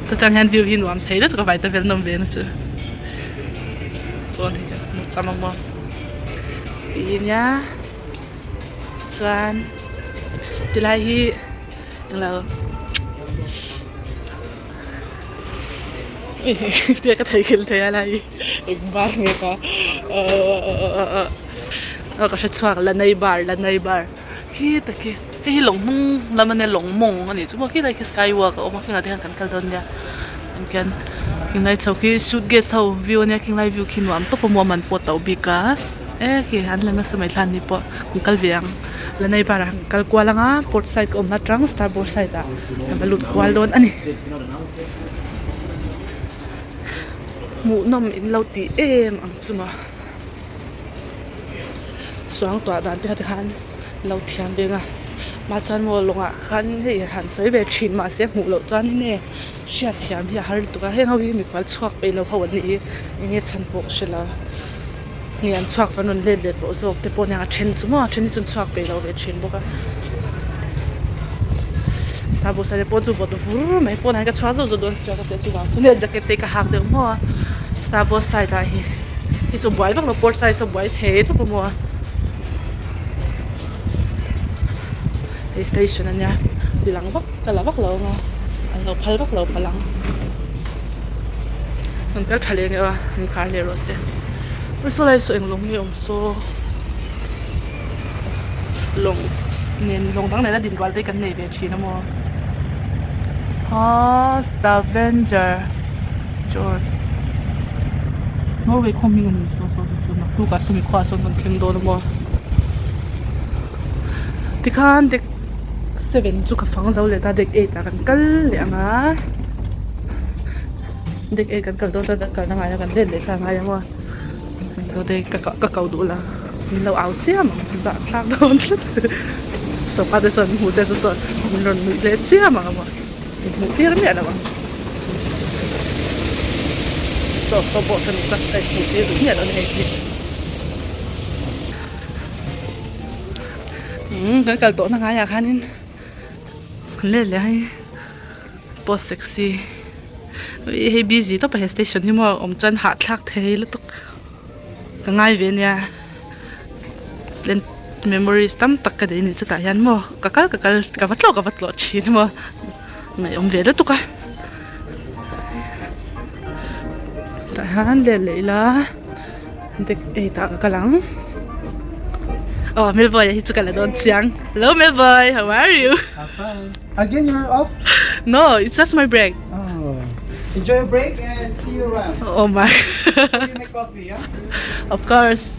Speaker 1: ta tang hian view hi nuam thei lutuk a vai ta vel nawm ve na chu pawn hi ka hmu tam a maw tih nia chuan tilai hi englo tia ka theihnghilh thei a lai hi eng bar nge ka aw ka hre chhuak la nei bar la nei bar khi tak hi hei hi lawng hnung lam ania lawng mawng a nih chu maw khilai khi sky walk a awm a khingah te hian kan kal dawn nia engkian khinglai chho khi suitcase ho view ania khinglai view khi nuam tawp a maw man pawh to bik a e khi an la nasa mai thlan ni pawh kan kal ve ang la nei bar ah kan kal kual anga port side ka awmna atang starboard side ah kan va lut kual dawn a ni hmuhnawm in lo tih em ang chu maw. Suangtuah dan te kha tikhan lo thiam ve ang a mah chuan maw lawngah khan hei han sawi ve thin mahse hmuh loh chuanin nge hriat thiam hi a har lutuk a heng ho hi mikhual chhuak peih lo ho an nih hi eng nge chhan pawh ka hre lo nge an chhuak an rawn let leh tawh zawk te pawh nia a then chu maw a then hi chu an chhuak peih lo ve thin bawk a starboard te pawh chu vawt vur mai pawnah hian ka chhuak zawk zawk dawn sia ka tia chuvang chu nge jacket te ka hak deuh maw a starboard side ah hi. Hei chu buai vak lo port size a buai thei tawp a maw hei station ania ti lang vak ka la vak lo anga an lo phal vak lo palh ang an kal tha leh ania aw an khar leh rawh se ui saw lai saw eng lawng nge awm saw lawng nen lawng dang nena din rual te kan nei ve thin a maw haa stavenger church Norway khaw hming a ni saw saw chu chu naktuk ah sawmi khuaah sawn kan thleng dawn a maw tikhan deck seven chu ka fang zo leh ta deck eight ah kan kal leh ang a deck eight kan kal dawn chuan kan kalna ngaia kan let leh kha a ngai ang aw. Ka ko duh la min lo au chiam ang zah thlak dawn tlat sofa te sawn hmuh se sawn min rawn nuih leh chiam ang a maw min hmuh tir miah lo ang saw saw pawh sawn ka hmuh tir duh miah lo a ni hei hi umm kan kal tawhna ngaiah khanin let leh hei. Post sexy hei busy tawp a he station hi maw awm chuan hahthlak thei lutuk ka ngai ve ania memories tam tak ka nei a ni chutah hian maw ka kal ka kal ka va tlawh ka va tlawh thin a maw ngaihawm ve lutuk a tah hian let leh ila deck eight ah ka kal ang aw Melboy a hi chu ka la dawn chiang hello Melboy how are you.
Speaker 2: Again, you're off?
Speaker 1: No, it's just my break.
Speaker 2: Oh. Enjoy your break and see you around.
Speaker 1: Oh my.
Speaker 2: You make coffee, yeah?
Speaker 1: Of course.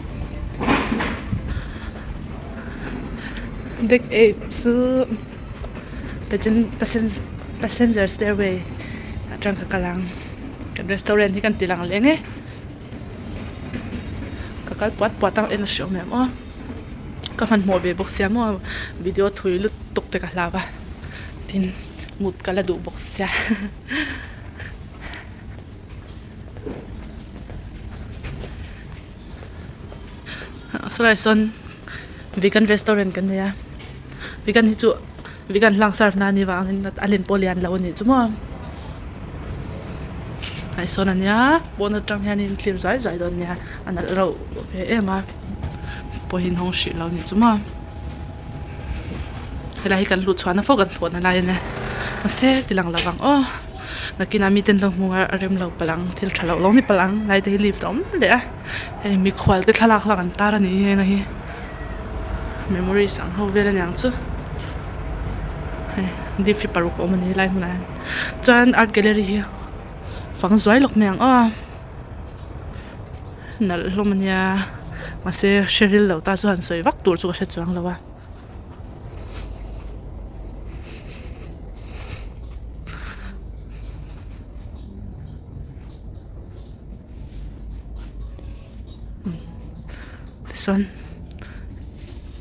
Speaker 1: Deck 8 chu passenger stairway atang ka kal ang. Kan restaurant hi kan ti lang leh nge. Ka kal puat puat ang en a hre awm em aw. Ka hmanhmawh ve bawk sia maw video thui lutuk te ka hlau a tin mut ka la duh bawk sia sawlai sawn vegan restaurant kan nei a vegan hi chu vegan hlang serve na a nih vangin a len pawh lian lo a nih chu maw hei sawn a nia pawn atang hianin thlir zuai zuai dawn nia a nalh reuh ve em a. Pawhin hawng hrih lo ni chu maw. Helai hi kan luh chhuahna fo kan thawhna lai a nia mahse ti lang lo vang aw nakinah mite an lo hmu a a rem lo palh ang thil tha loh lo ni palh ang lai te hi lift a awm leh a hei mikhual te thlalak hlak an tar a ni heng a hi memories ang ho vel a niang chu hei lift hi paruk a awm a ni helai hmunah hian chuan art gallery hi fang zuai lawk mai ang aw. Nalh hlawm a nia mahse hre ril lo ta chu han sawi vak tur chu ka hre chuang lo a. Tichuan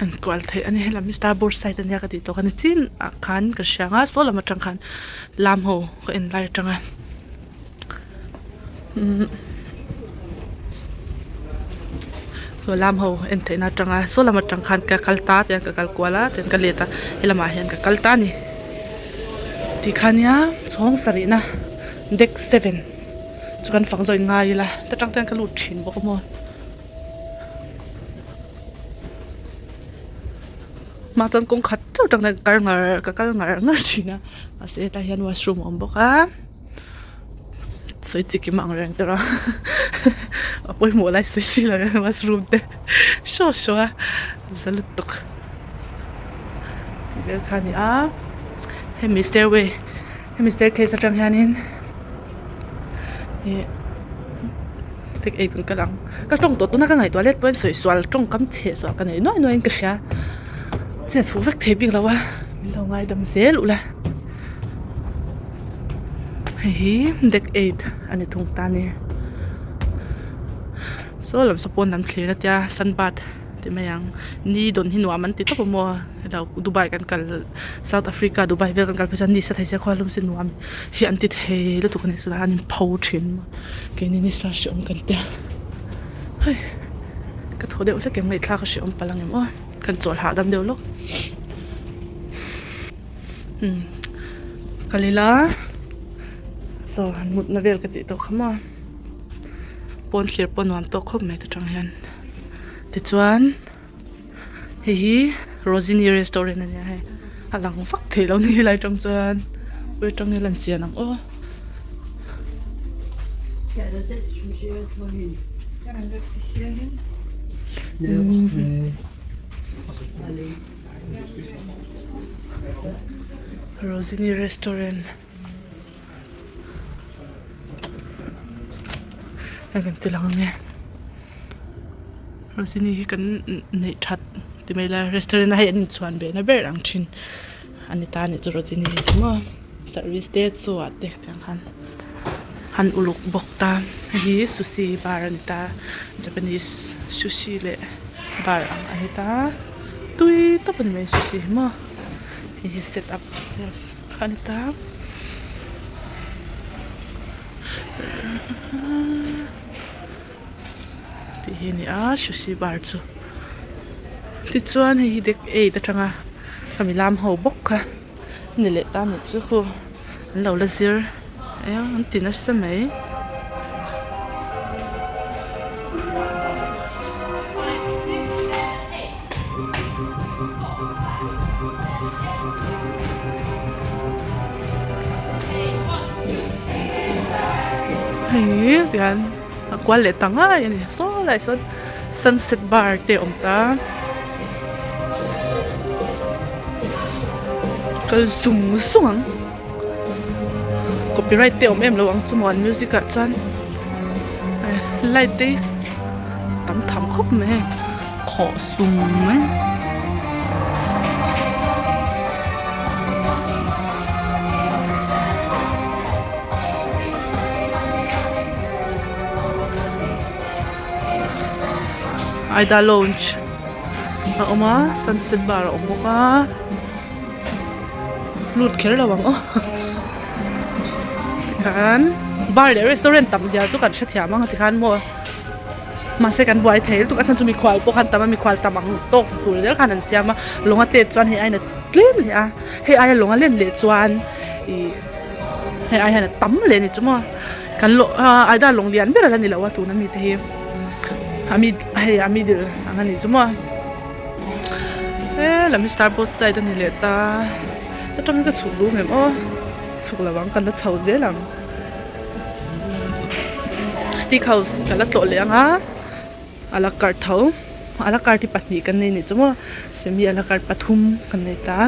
Speaker 1: an kual theih a ni helam hi starboard side a nia ka tih tawh kha ni chin ah khan ka hria ang a saw lam atang khan lam ho ka en lai atang a. Saw lam ho en theihna atanga saw lam atang khan ka kal ta tiang ka kal kual a tiang ka let a helamah hian ka kal ta a ni tikhan nia chhawng sarihna deck seven chu kan fang zawh in ngai ila ta tang te hian ka lut thin bawk a maw. Mah chuan kawng khat chauh atang hian ka kal ngar ka kal ngar ngar thin a mahse hetah hian washroom a awm bawk a sawi chi kim ang reng tawh a a pawimawh lai sawi si lo hian washroom te saw saw a za lutuk tih vel kha a ni a hemi stairway hemi staircase atang hianin ih take eight kan kal ang ka tawng tawh tuna ka ngaihtuah let pawhin sawi sual tawngkam chheh sual ka nei nuai nuai in ka hria chet fuh vek thei bik lo a min lo ngaidam zel ula hei hi deck eight a ni thung ta a ni saw lam saw pawn lam thlir a tia sunbath ti mai ang ni dawn hi nuam an ti tawp a maw helo Dubai kan kal South Africa Dubai vel kan kal phei chuan ni sa thei se khualum se nuam hi an ti thei lutuk a ni chulaiah an in pho thin keini ni sa hreawm kan tia hei ka thaw deuh hlek em ngaihthlak a hreawm palh ang em aw kan chawl hahdam deuh lawk umm kal ila saw han mutna vel ka tih tawh kha maw pawn thlir pawh nuam tawk khawp mai ta tang hian tichuan hei hi Rosini restaurant a nia hei a lang vak thei lo ni helai atang chuan khawi atang nge lan chian ang aw. Rosini restaurant a kan ti lang ange Rosini hi kan neih that ti mai ila restaurant a hei an inchhuan ve na ber ang thin a ni ta a nih chu Rosini hi chu maw service te chaw ah te khatiang khan an uluk bawk ta hei hi sushi bar a ni ta Japanese sushi leh bar ang a ni ta tui tawp a ni mai sushi hi maw hei hi set up vel kha a ni ta tih hi a ni a sushi bar chu tichuan hei hi deck eight atanga khami lam ho bawk kha a ni leh ta a nih chu khu an lo la zir eng an ti nasa mai. Hei tihian a kual leh ta ngai a ni saw laiah sawn sunset bar te a awm ta kal zung zung ang copyright te a awm em lo ang chu maw an music ah chuan light te hi tam tham khawp mai hei khawh sum mai. Aida lounge a awm a sunset bar a awm bawk a lut kher lo ang aw tikhan bar leh restaurant tam zia chu kan hrethiam ang tikhan maw mahse kan buai thei lutuk a chhan chu mikhual pawh khan tam a mikhual tam ang tawk tur zel khan an siam a lawng a tet chuan hei aiin a tlem leh a hei aia lawng a len leh chuan ih hei ai hian a tam leh a ni chu maw kan lawng aida lawng lian ber a la ni lo a tuna mite hi a mi hei a middle ang a ni chu maw. He lam hi starboard side a ni leh ta atangin ka chhuk duh ngem aw chhuk lo ang kan la chho zel ang steak house ka la tlawh leh ang a a la carte tho a la carte hi pahnih kan nei anih chu maw semi a la carte pathum kan nei ta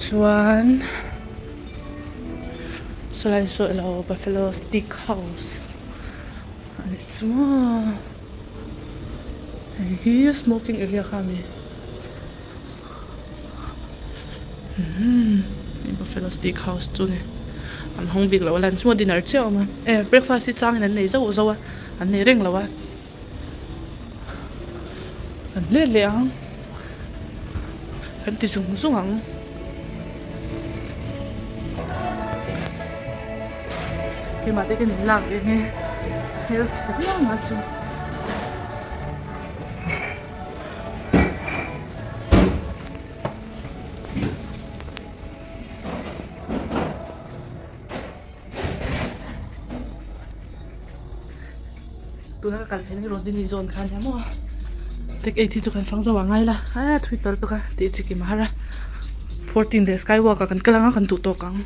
Speaker 1: chuan. Sawlai saw elo buffalo steak house a nih chu maw hei hi smoking area kha a ni umm hei buffalo steak house chu a ni an hawng bik loh a lunch maw dinner chiah a awm a e breakfast hi changin an nei zauh zauh a an nei reng lo a kan hle hle ang kan ti zung zung ang. Keimah te kan inlak ve nge hmel chhe viau mai chu. Tuna ka kal theih hi Rosini zawn kha ania maw tek eight hi chu kan fang zo ah ngai la a thui tal tawk a tih chi kim a har a 14 leh skywalk ah kan kal anga kan duh tawk ang.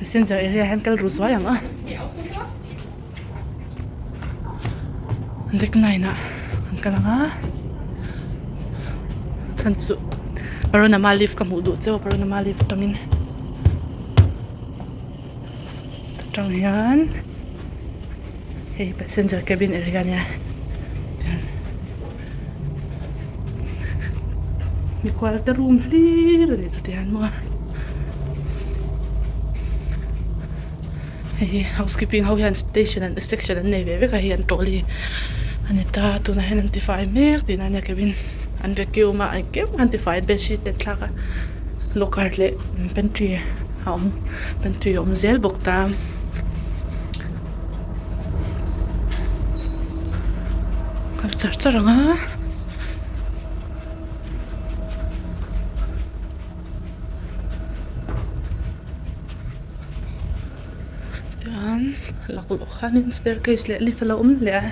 Speaker 1: Passenger area hian kal ru zuai ang a deck nine ah an kal ang a chhan chu paronama lift ka hmuh duh cheu a paronama lift atangin atang hian hei passenger cabin area ania tian mikhual te room hlir a ni chuti hian maw hei hi housekeeping ho hian station an section an nei ve vek a hei an trolley a ni ta tunah hian an tifai mek tihna ania cabin an vacuum a engkim an tifai bedsheet te an thlak a locker leh pantry a awm pantry a awm zel bawk ta. Kal char char ang a. Tichuan laklawh khanin staircase leh lift a lo awm leh a.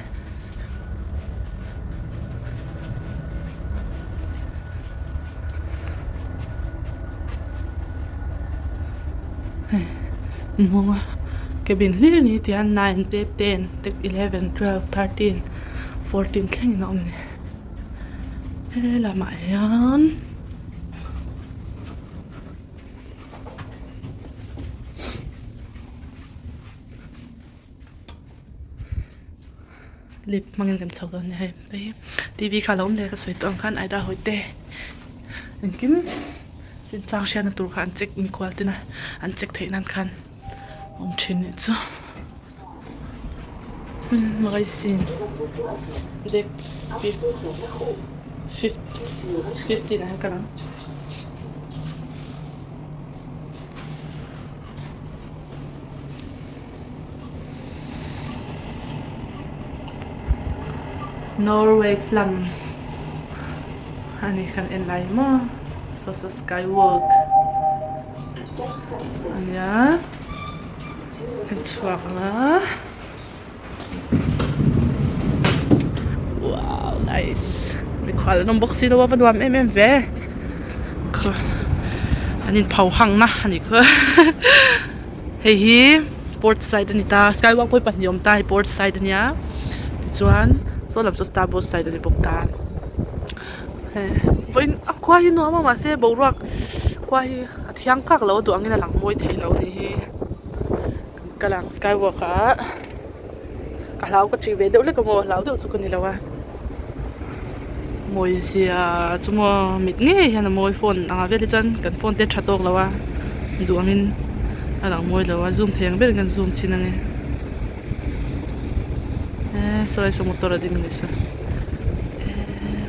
Speaker 1: Hei hmawng a cabin hlir a ni tihian 9 te 10 te 11 12 13 14 thlengin a awm a ni he lamah hian. Lip hmangin kan chho dawn a ni hei hei hi t v kha a lo awm leh ka sawi tawh ang khan aida hawi te engkim chinchang hriatna tur kha an check mikhual tena an check theih nan khan a awm thin nih chu magazine deck 15 ah hian ka lang. Norway flam a ni kan en lai maw saw saw sky walk a nia kan chhuak ang a wow nice mikhual an awm bawk si lo a va nuam em em ve an in pho hang na a nih kha hei hi port side a ni ta skywalk pawh hi pahnih a awm ta hei port side a nia tichuan saw lam saw starboard side a ni bawk ta vawiin a khua hi nuam a mahse boruak khua hi a thiang kak lo a duh angin a lang mawi theih lo a nih hi. Ka lang skywalk ah ka hlau ka ṭih ve deuh lek a maw hlau deuh chu ka ni lo a mawi zia chu maw mit ngei hian a mawi phone ang ah vel hi chuan kan phone te a ṭha tawk lo a duh angin a lang mawi lo a zoom thei ang berin kan zoom chhin ang e eee saw lai saw motor a ding leh saw eee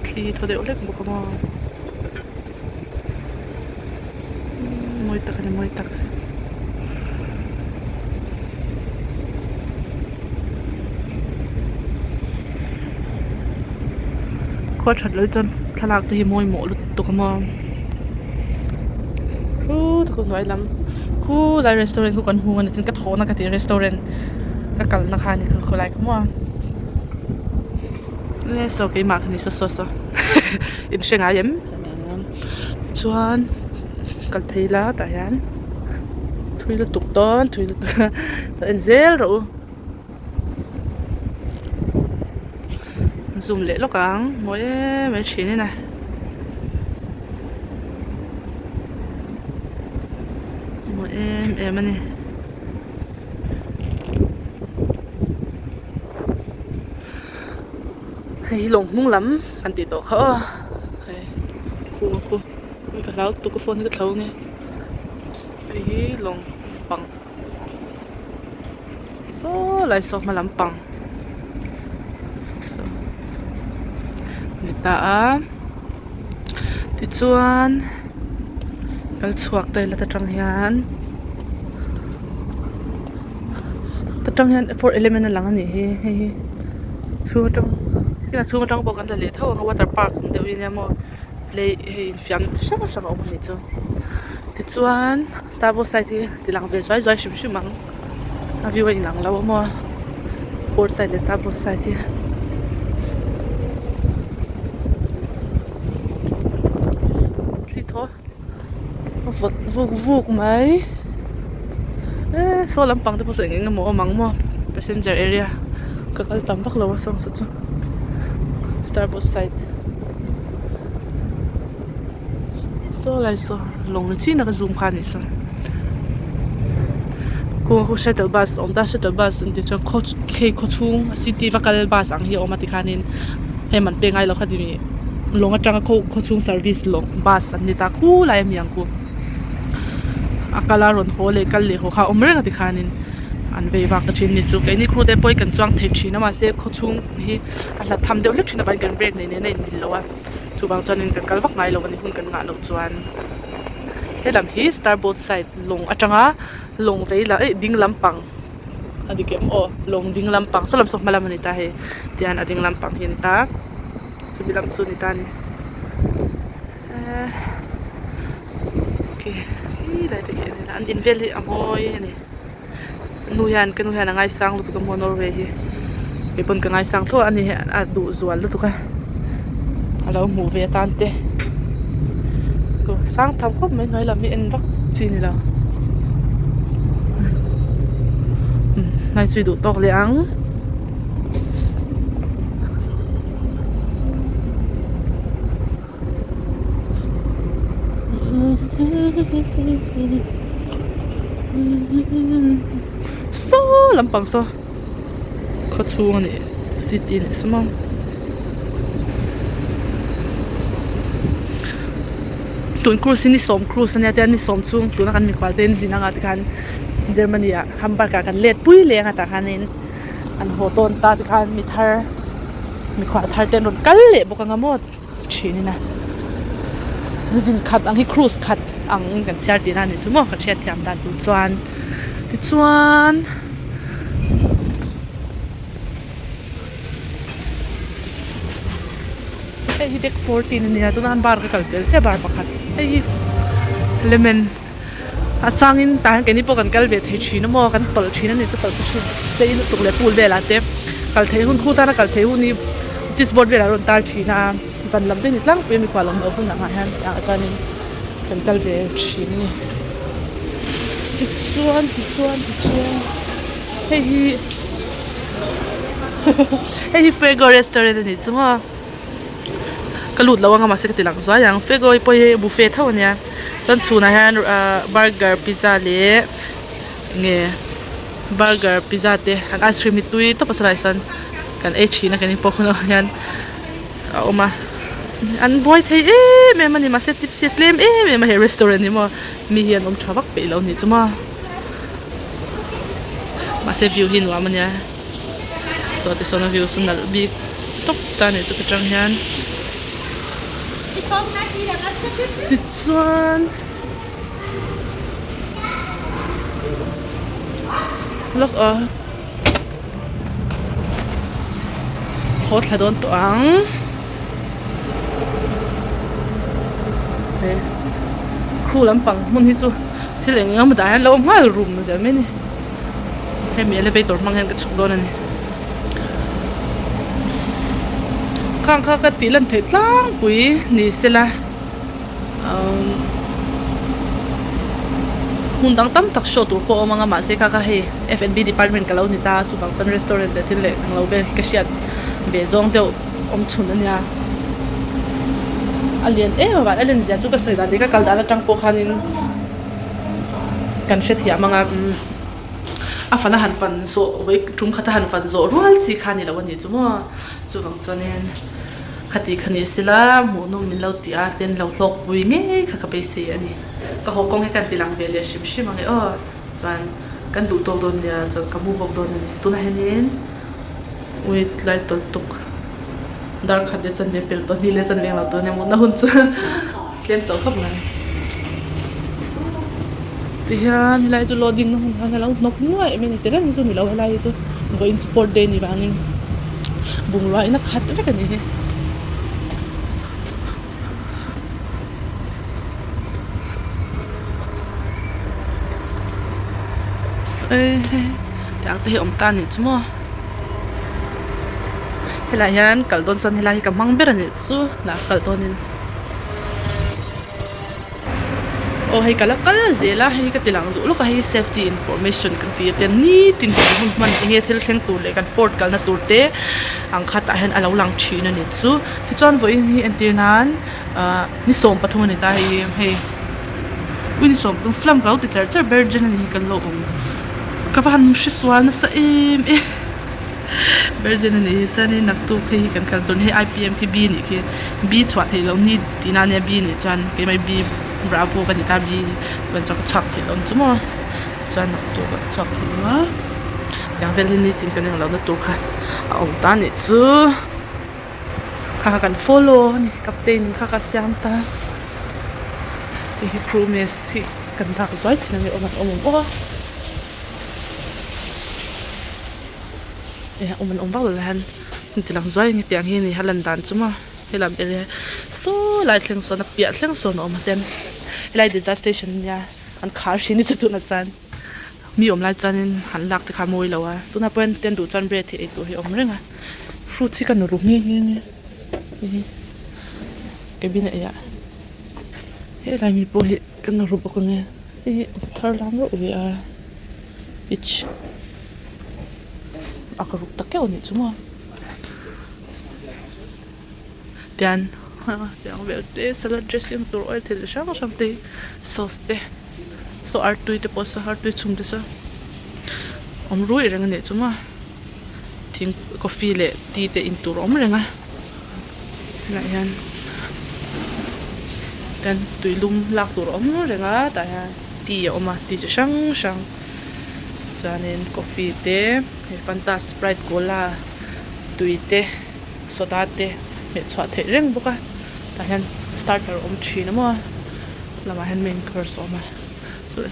Speaker 1: thli thaw deuh hlek bawk a maw. Mawi tak a ni mawi tak. Khua that loh hi chuan thlalak te hi mawimawh lutuk a maw khu tak hnuai lam khulai restaurant khu kan hmu a ni chuan ka thawhna ka tih restaurant ka kalna kha a ni khulai kha maw e saw keimah ka ni saw saw saw in hre ngai em chuan kal phei la tah hian thui lutuk dawn thui lutuk a en zel rawh u. Zoom leh lawk ang mawi em em thin in a mawi em em a ni. Hei hi lawng hnung lam kan tih tawh kha aw hei khu khu ka hlau lutuk ka phone hi ka thlo nge hei hi lawng pang. Saw lai saw hma lampang saw ni ta a tichuan kal chhuak ta ila ta tang hian ta tang hian four element a lang a nih hi hei hi chhung atang chhung atang pawh kan la leh tho ang a water park ang deuh hi ania maw. Lei hei infiam chi hrang hrang a awm a nih chu tichuan starboard side hi ti lang ve zuai zuai hrim hrim ang a view a inang lo a maw port side leh starboard side hi thli thaw a vawt vuk vuk mai eee saw lampang te pawh saw eng eng emaw a awm ang maw passenger area ka kal tam vak lo a saw ang saw chu starboard side. Saw lai saw lawng ni chin a ka zoom kha a nih saw kawng khu shuttle bus a awm ta shuttle bus an tih chuan khaw hei khaw chhung city va kal bus ang hi a awm a tikhanin hei man pek ngai lo kha timi lawng atanga khaw khaw chhung service lawng bus an ni ta khulai a mi ang khu a kal a rawn haw leh kal leh haw kha a awm reng a tikhanin an vei vak ta thin a ni chu keini crew te pawh hi kan chuang thei thin a mahse khaw chhung hi a hlat tham deuh hlek thin avangin kan break nei nen a inmil lo a chuvang chuanin kan kal vak ngai lo a ni hun kan ngah loh chuan helam hi starboard side lawng atanga lawng vei lam eh ding lampang a dik em aw lawng ding lampang saw lam saw hma lam a ni ta hei tihian a ding lampang hi a ni ta chumi lam chu a ni ta a ni ehh okay khilai te khi a ni a an in vel hi a mawi a ni. Nu hian ka nu hian a ngaisang lutuk a maw Norway hi kei pawn ka ngaisang thlawt a ni a duh zual lutuk a a lo hmuh ve atan te sang tham khawp mai hnuai lam hi en vak chi a ni lo hnai chu i duh tawk leh ang. Saw lampang saw khaw chhung a nih city a nih saw maw tun cruise hi ni sawm cruise ania tian ni sawm chhung tuna kan mikhual te an zin anga tikhan Germany ah Hamburg ah kan let pui leng a tah khanin an haw tawn ta tikhan mi thar mikhual thar te an rawn kal leh bawk anga maw. thin in a zin khat ang hi cruise khat ang in kan chhiar tihna a nih chu maw ka hriat thiam dan tur chuan tichuan hei hi deck 14 a nia tunah hian bar ka kal pel chiah bar pakhat hei hi lemon a changin tah hian keini pawh kan kal ve thei thin a maw kan tawlh thin a ni chu tawlh thin tlei lutuk leh pool velah te kal theih hun khu tana kal theih hun hi notice board velah rawn tar thin a zan lam te ni tlangpui a mikhual awm loh hun angah hian ah chuanin kan kal ve thin a ni tichuan tichuan tichuan hei hi hei hi fuego restaurant a nih chu maw. Ka lut lo anga mahse ka ti lang zuai ang fego hi pawh hi buffet tho ania chuan chhunah hian ahh burger pizza leh nge burger pizza te an ice cream hi tui tawp a sawlai sawn kan ei thin a kan inpawh hunah hian a awm a an buai thei em em a ni mahse tips hi a tlem em em a he restaurant hi maw mi hi an awm tha vak peih lo a nih chu maw mahse view hi nuam ania. Saw tisawn a view chu nalh bik tawp ta a nih chu ka tang hian tichuan lawk a haw thla dawn tawh ang. hei crew lampang hmun hi chu thil eng eng emaw dah hian lo awm nghal rum zel mai a ni hemi elevator hmang hian ka chhuk dawn a ni khang kha ka tih lan theih tlangpui ni sela hmun dang tam tak show tur pawh a awm ang a mahse kha kha hei F and B department ka lo ni ta chuvang chuan restaurant leh thil leh englo vel hi ka hriat ve zawng deuh awm chhun a nia a lian em avang a len zia chu ka sawi dan leh ka kal dan atang pawh khanin kan hrethiam ang a a fan a han fan zawh vawi tum khat a han fan zawh rual chi kha a ni lo a ni chu maw chuvang chuanin. Khati kha ni sela hmuhnawm min lo tih a ten lo hlawkpui ngei kha ka beisei a ni. Ka haw kawng hi kan ti lang ve leh hrim hrim ang e aw. Chuan kan duh tawk dawn nia chuan ka mu bawk dawn a ni. Tunah hianin ui tlai tawlh tuk dar khat leh chanve pel tawh hnih leh chanve englo tur a nia mutna hun chu tlem tawh khawp mai. Tihian helai chu loading na hun khan a lo hnawk nuaih mai a ni ti reng chu ni lo helai hi chu vawiin sport day ni vangin bungrua in a khat vek a ni hi. Tiang te hi awm ta a nih chu maw helaiah hian kal dawn chuan helai hi ka hmang ber a nih chu hnah kal dawnin. Aw hei ka la kal zel a hei ka ti lang duh lawk a hei safety information kan tih a te nitin kan hun hman enge thil thleng tur leh kan port kalna tur te ang khatah hian a lo lang thin a ni chu tichuan vawiin hi entir nan ahh ni 13 a ni ta hei hei ui ni 13 film ka lo ti char char ber jen a ni hi kan lo awm ka va han hresual nasa em em. Virgin a nih hi chuanin naktuk hei hi kan kal dawn hei I_P_M khi B nih khi B chhuah theih loh ni tihna ania B nih chuan keimah hi B bravo ka ni ta B chuan chuan ka chhuak theih lo ang chu maw chuan naktuk ah ka chhuak theih lo a tiang vel hi nitin kan englo na tur kha a awm ta anih chu kha kha kan follow a ni captain in kha kha a siam ta hei hi crew mess hi kan dak zuai chin ang e awm an awm awm aw. Awm an awm vak lo lai hian an ti lang zuai a ni tiang hi a ni a lan dan chu maw helam area saw lai thleng sawn a piah thleng sawn a awm a ten helai discharge station ania an khar hrin hi chu tunah chuan mi awm lai chuanin han lak te kha a mawi lo a tunah pawh hian ten duh chuan bread hi ei tur hi a awm reng a fruits hi ka nu ru nghe nghe nghe hei hi cabin a ei ah helai mi pawh hi ka nu ru bawk ang e hei hi thar lam reuh ve a. Peach a ka ruk tak keuh a nih chu maw tian tiang vel te salad dressing tur oil thil chi hrang hrang te hi sauce te saw artui te pawh saw artui chhum te saw awm ruih reng a nih chu maw thing coffee leh tea te in tur a awm reng a helaiah hian tian tuilum lak tur a awm reng a tah hian. Tea a awm a tea chi hrang hrang chuanin coffee te hei fanta sprite cola tui te soda te hmeh chhuah theih reng bawk a tah hian starter a awm thin a maw lamah hian main course a awm a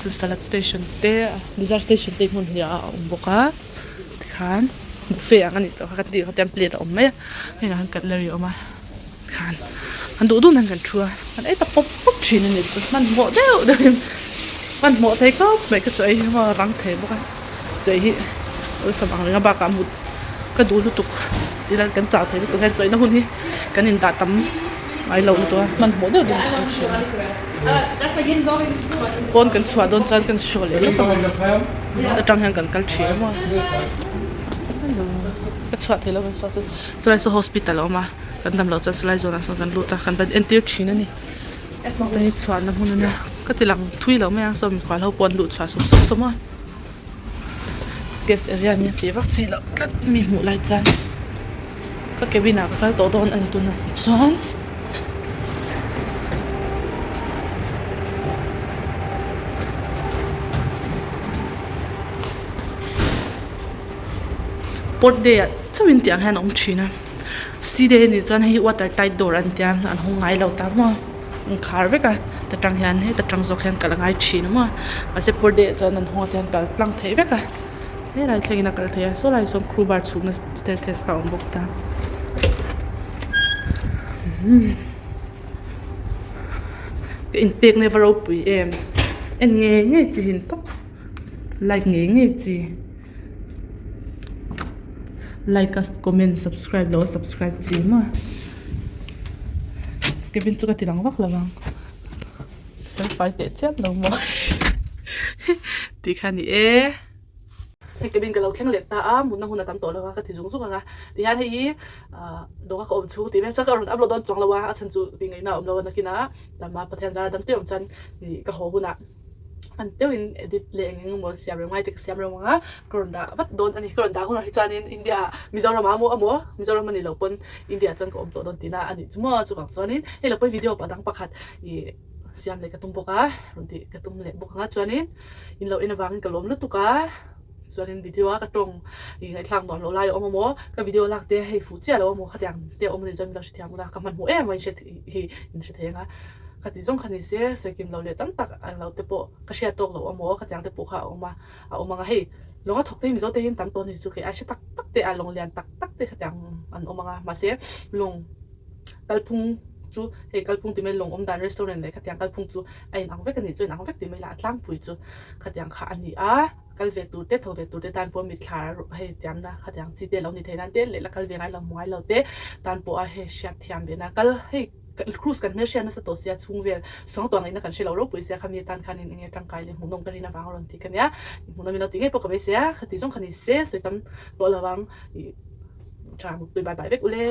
Speaker 1: chu salad station te dessert station te hmun hnih ah a awm bawk a tikhan buffet ang a nih tawh kha kan tih kha tian plate a awm mai a hengah hian cutlery a awm a. khan an duh dun an kan thu a an ei ta pawp pawp thin a ni chu hmanhmawh deuh deuh in hmanhmawh thei khawp mai ka chu ei hi maw a rang thei bawk a chu ei hi awlsam ang reng a bakah mut ka duh lutuk ila kan chau thei lutuk hian chawihna hun hi kan indah tam ngai lo lutuk a hmanhmawh deuh deuh in kan thin a pawn kan chhuah dawn chuan kan show leh lawk ang a atang hian kan kal thin a maw ka chhuah thei lo kan chhuah chu chulai saw hospital a awm a. Kan dam loh chuan chulai zawnah sawn kan lut a, kan va entir thin a ni. Hei chhuahna hmun a nia, ka ti lang thui lo mai ang saw mikhual ho pawh an luh chhuah sawp sawp sawm a. Guest area nia tih vak chi loh tlat mi hmuh lai chuan ka cabin ah ka kal tawh dawn a ni tunah hi chuan. Port day ah chauhin tiang hian a awm thin a. Si day anih chuan hei hi water tight door an tia an hawng ngai lo ta maw an khar vek a ta tang hian heta tang zawk hian kal a ngai thin a maw mahse pawr day ah chuan an hawng a tihian kal tlang theih vek a helai thlengin a kal theih a saw lai sawn crew bar chhukna staircase kha a awm bawk ta umm. Ka inpek na hi va ropui em en ngei ngei chi hin tawp like ngei ngei chi like a comment subscribe lo a subscribe chi maw cabin chu ka ti lang vak lo ang kan fai teh chiam lo maw tih kha a ni e. Hei cabin ka lo thleng leh ta a, mutna hun a tam tawh lo a ka ti zung zung ang a, tihian hei hi ah dawng a ka awm chhung tih mek chuan ka rawn upload dawn chuang lo a, a chhan chu tih ngaihna a awm lo a nakinah dam a Pathian zara dam teuh awm chuan ih ka haw hunah hman deuhin edit leh eng eng emaw siam reng ngai te ka siam reng ang a, ka rawn dah vat dawn a ni, ka rawn dah hunah hi chuanin India ah Mizoram ah emaw emaw Mizoram a nih loh pawn India ah chuan ka awm tawh dawn tihna a nih chu maw chuvang chuanin hei lo pawi video dang pakhat ih siam leh ka tum bawk a rawn tih ka tum leh bawk ang a chuanin in lo en avangin ka lawm lutuk a chuanin video a ka tawng ih ngaihthlak nuam loh lai a awm a maw ka video lak te hei fuh chiah lo a maw khatiang te a awm a nih chuan min lo hrethiam ula ka hmanhmawh em a in hre hi in hre thei ang a ka tih zawng kha ni se sawi kim loh leh tam tak ang lo te pawh ka hriat tawk loh a maw khatiang te pawh kha a awm a a awm ang a hei lawnga thawk te hi mizo te hian tam tawh a ni chu kei ai hre tak tak te a lawng lian tak tak te khatiang an awm ang a mahse lawng kalphung chu hei kalphung tih mai lawng awm dan restaurant leh khatiang kalphung chu a inang vek a nih chu inang vek tih mai lah a tlangpui chu khatiang kha a ni a kal ve tur te tho ve tur te tan pawh mitthla hei tiamna khatiang chi te lo ni thei nan te leh la kal ve ngai lo hmu ngai lo te tan pawh a hei hriat thiam ve na kal hei cruise kan hmelhriat nasa tawh sia chhung vel suangtuah ngaihna kan hre lo ropui sia khami atan khanin enge tangkai leh hmuhnawm ka rin avang a rawn ti ka nia hmuhnawm in lo ti ngei pawh ka beisei a khati zawng kha ni se sawi tam tawh lo ang ih tha mutpui bai bai vek ule.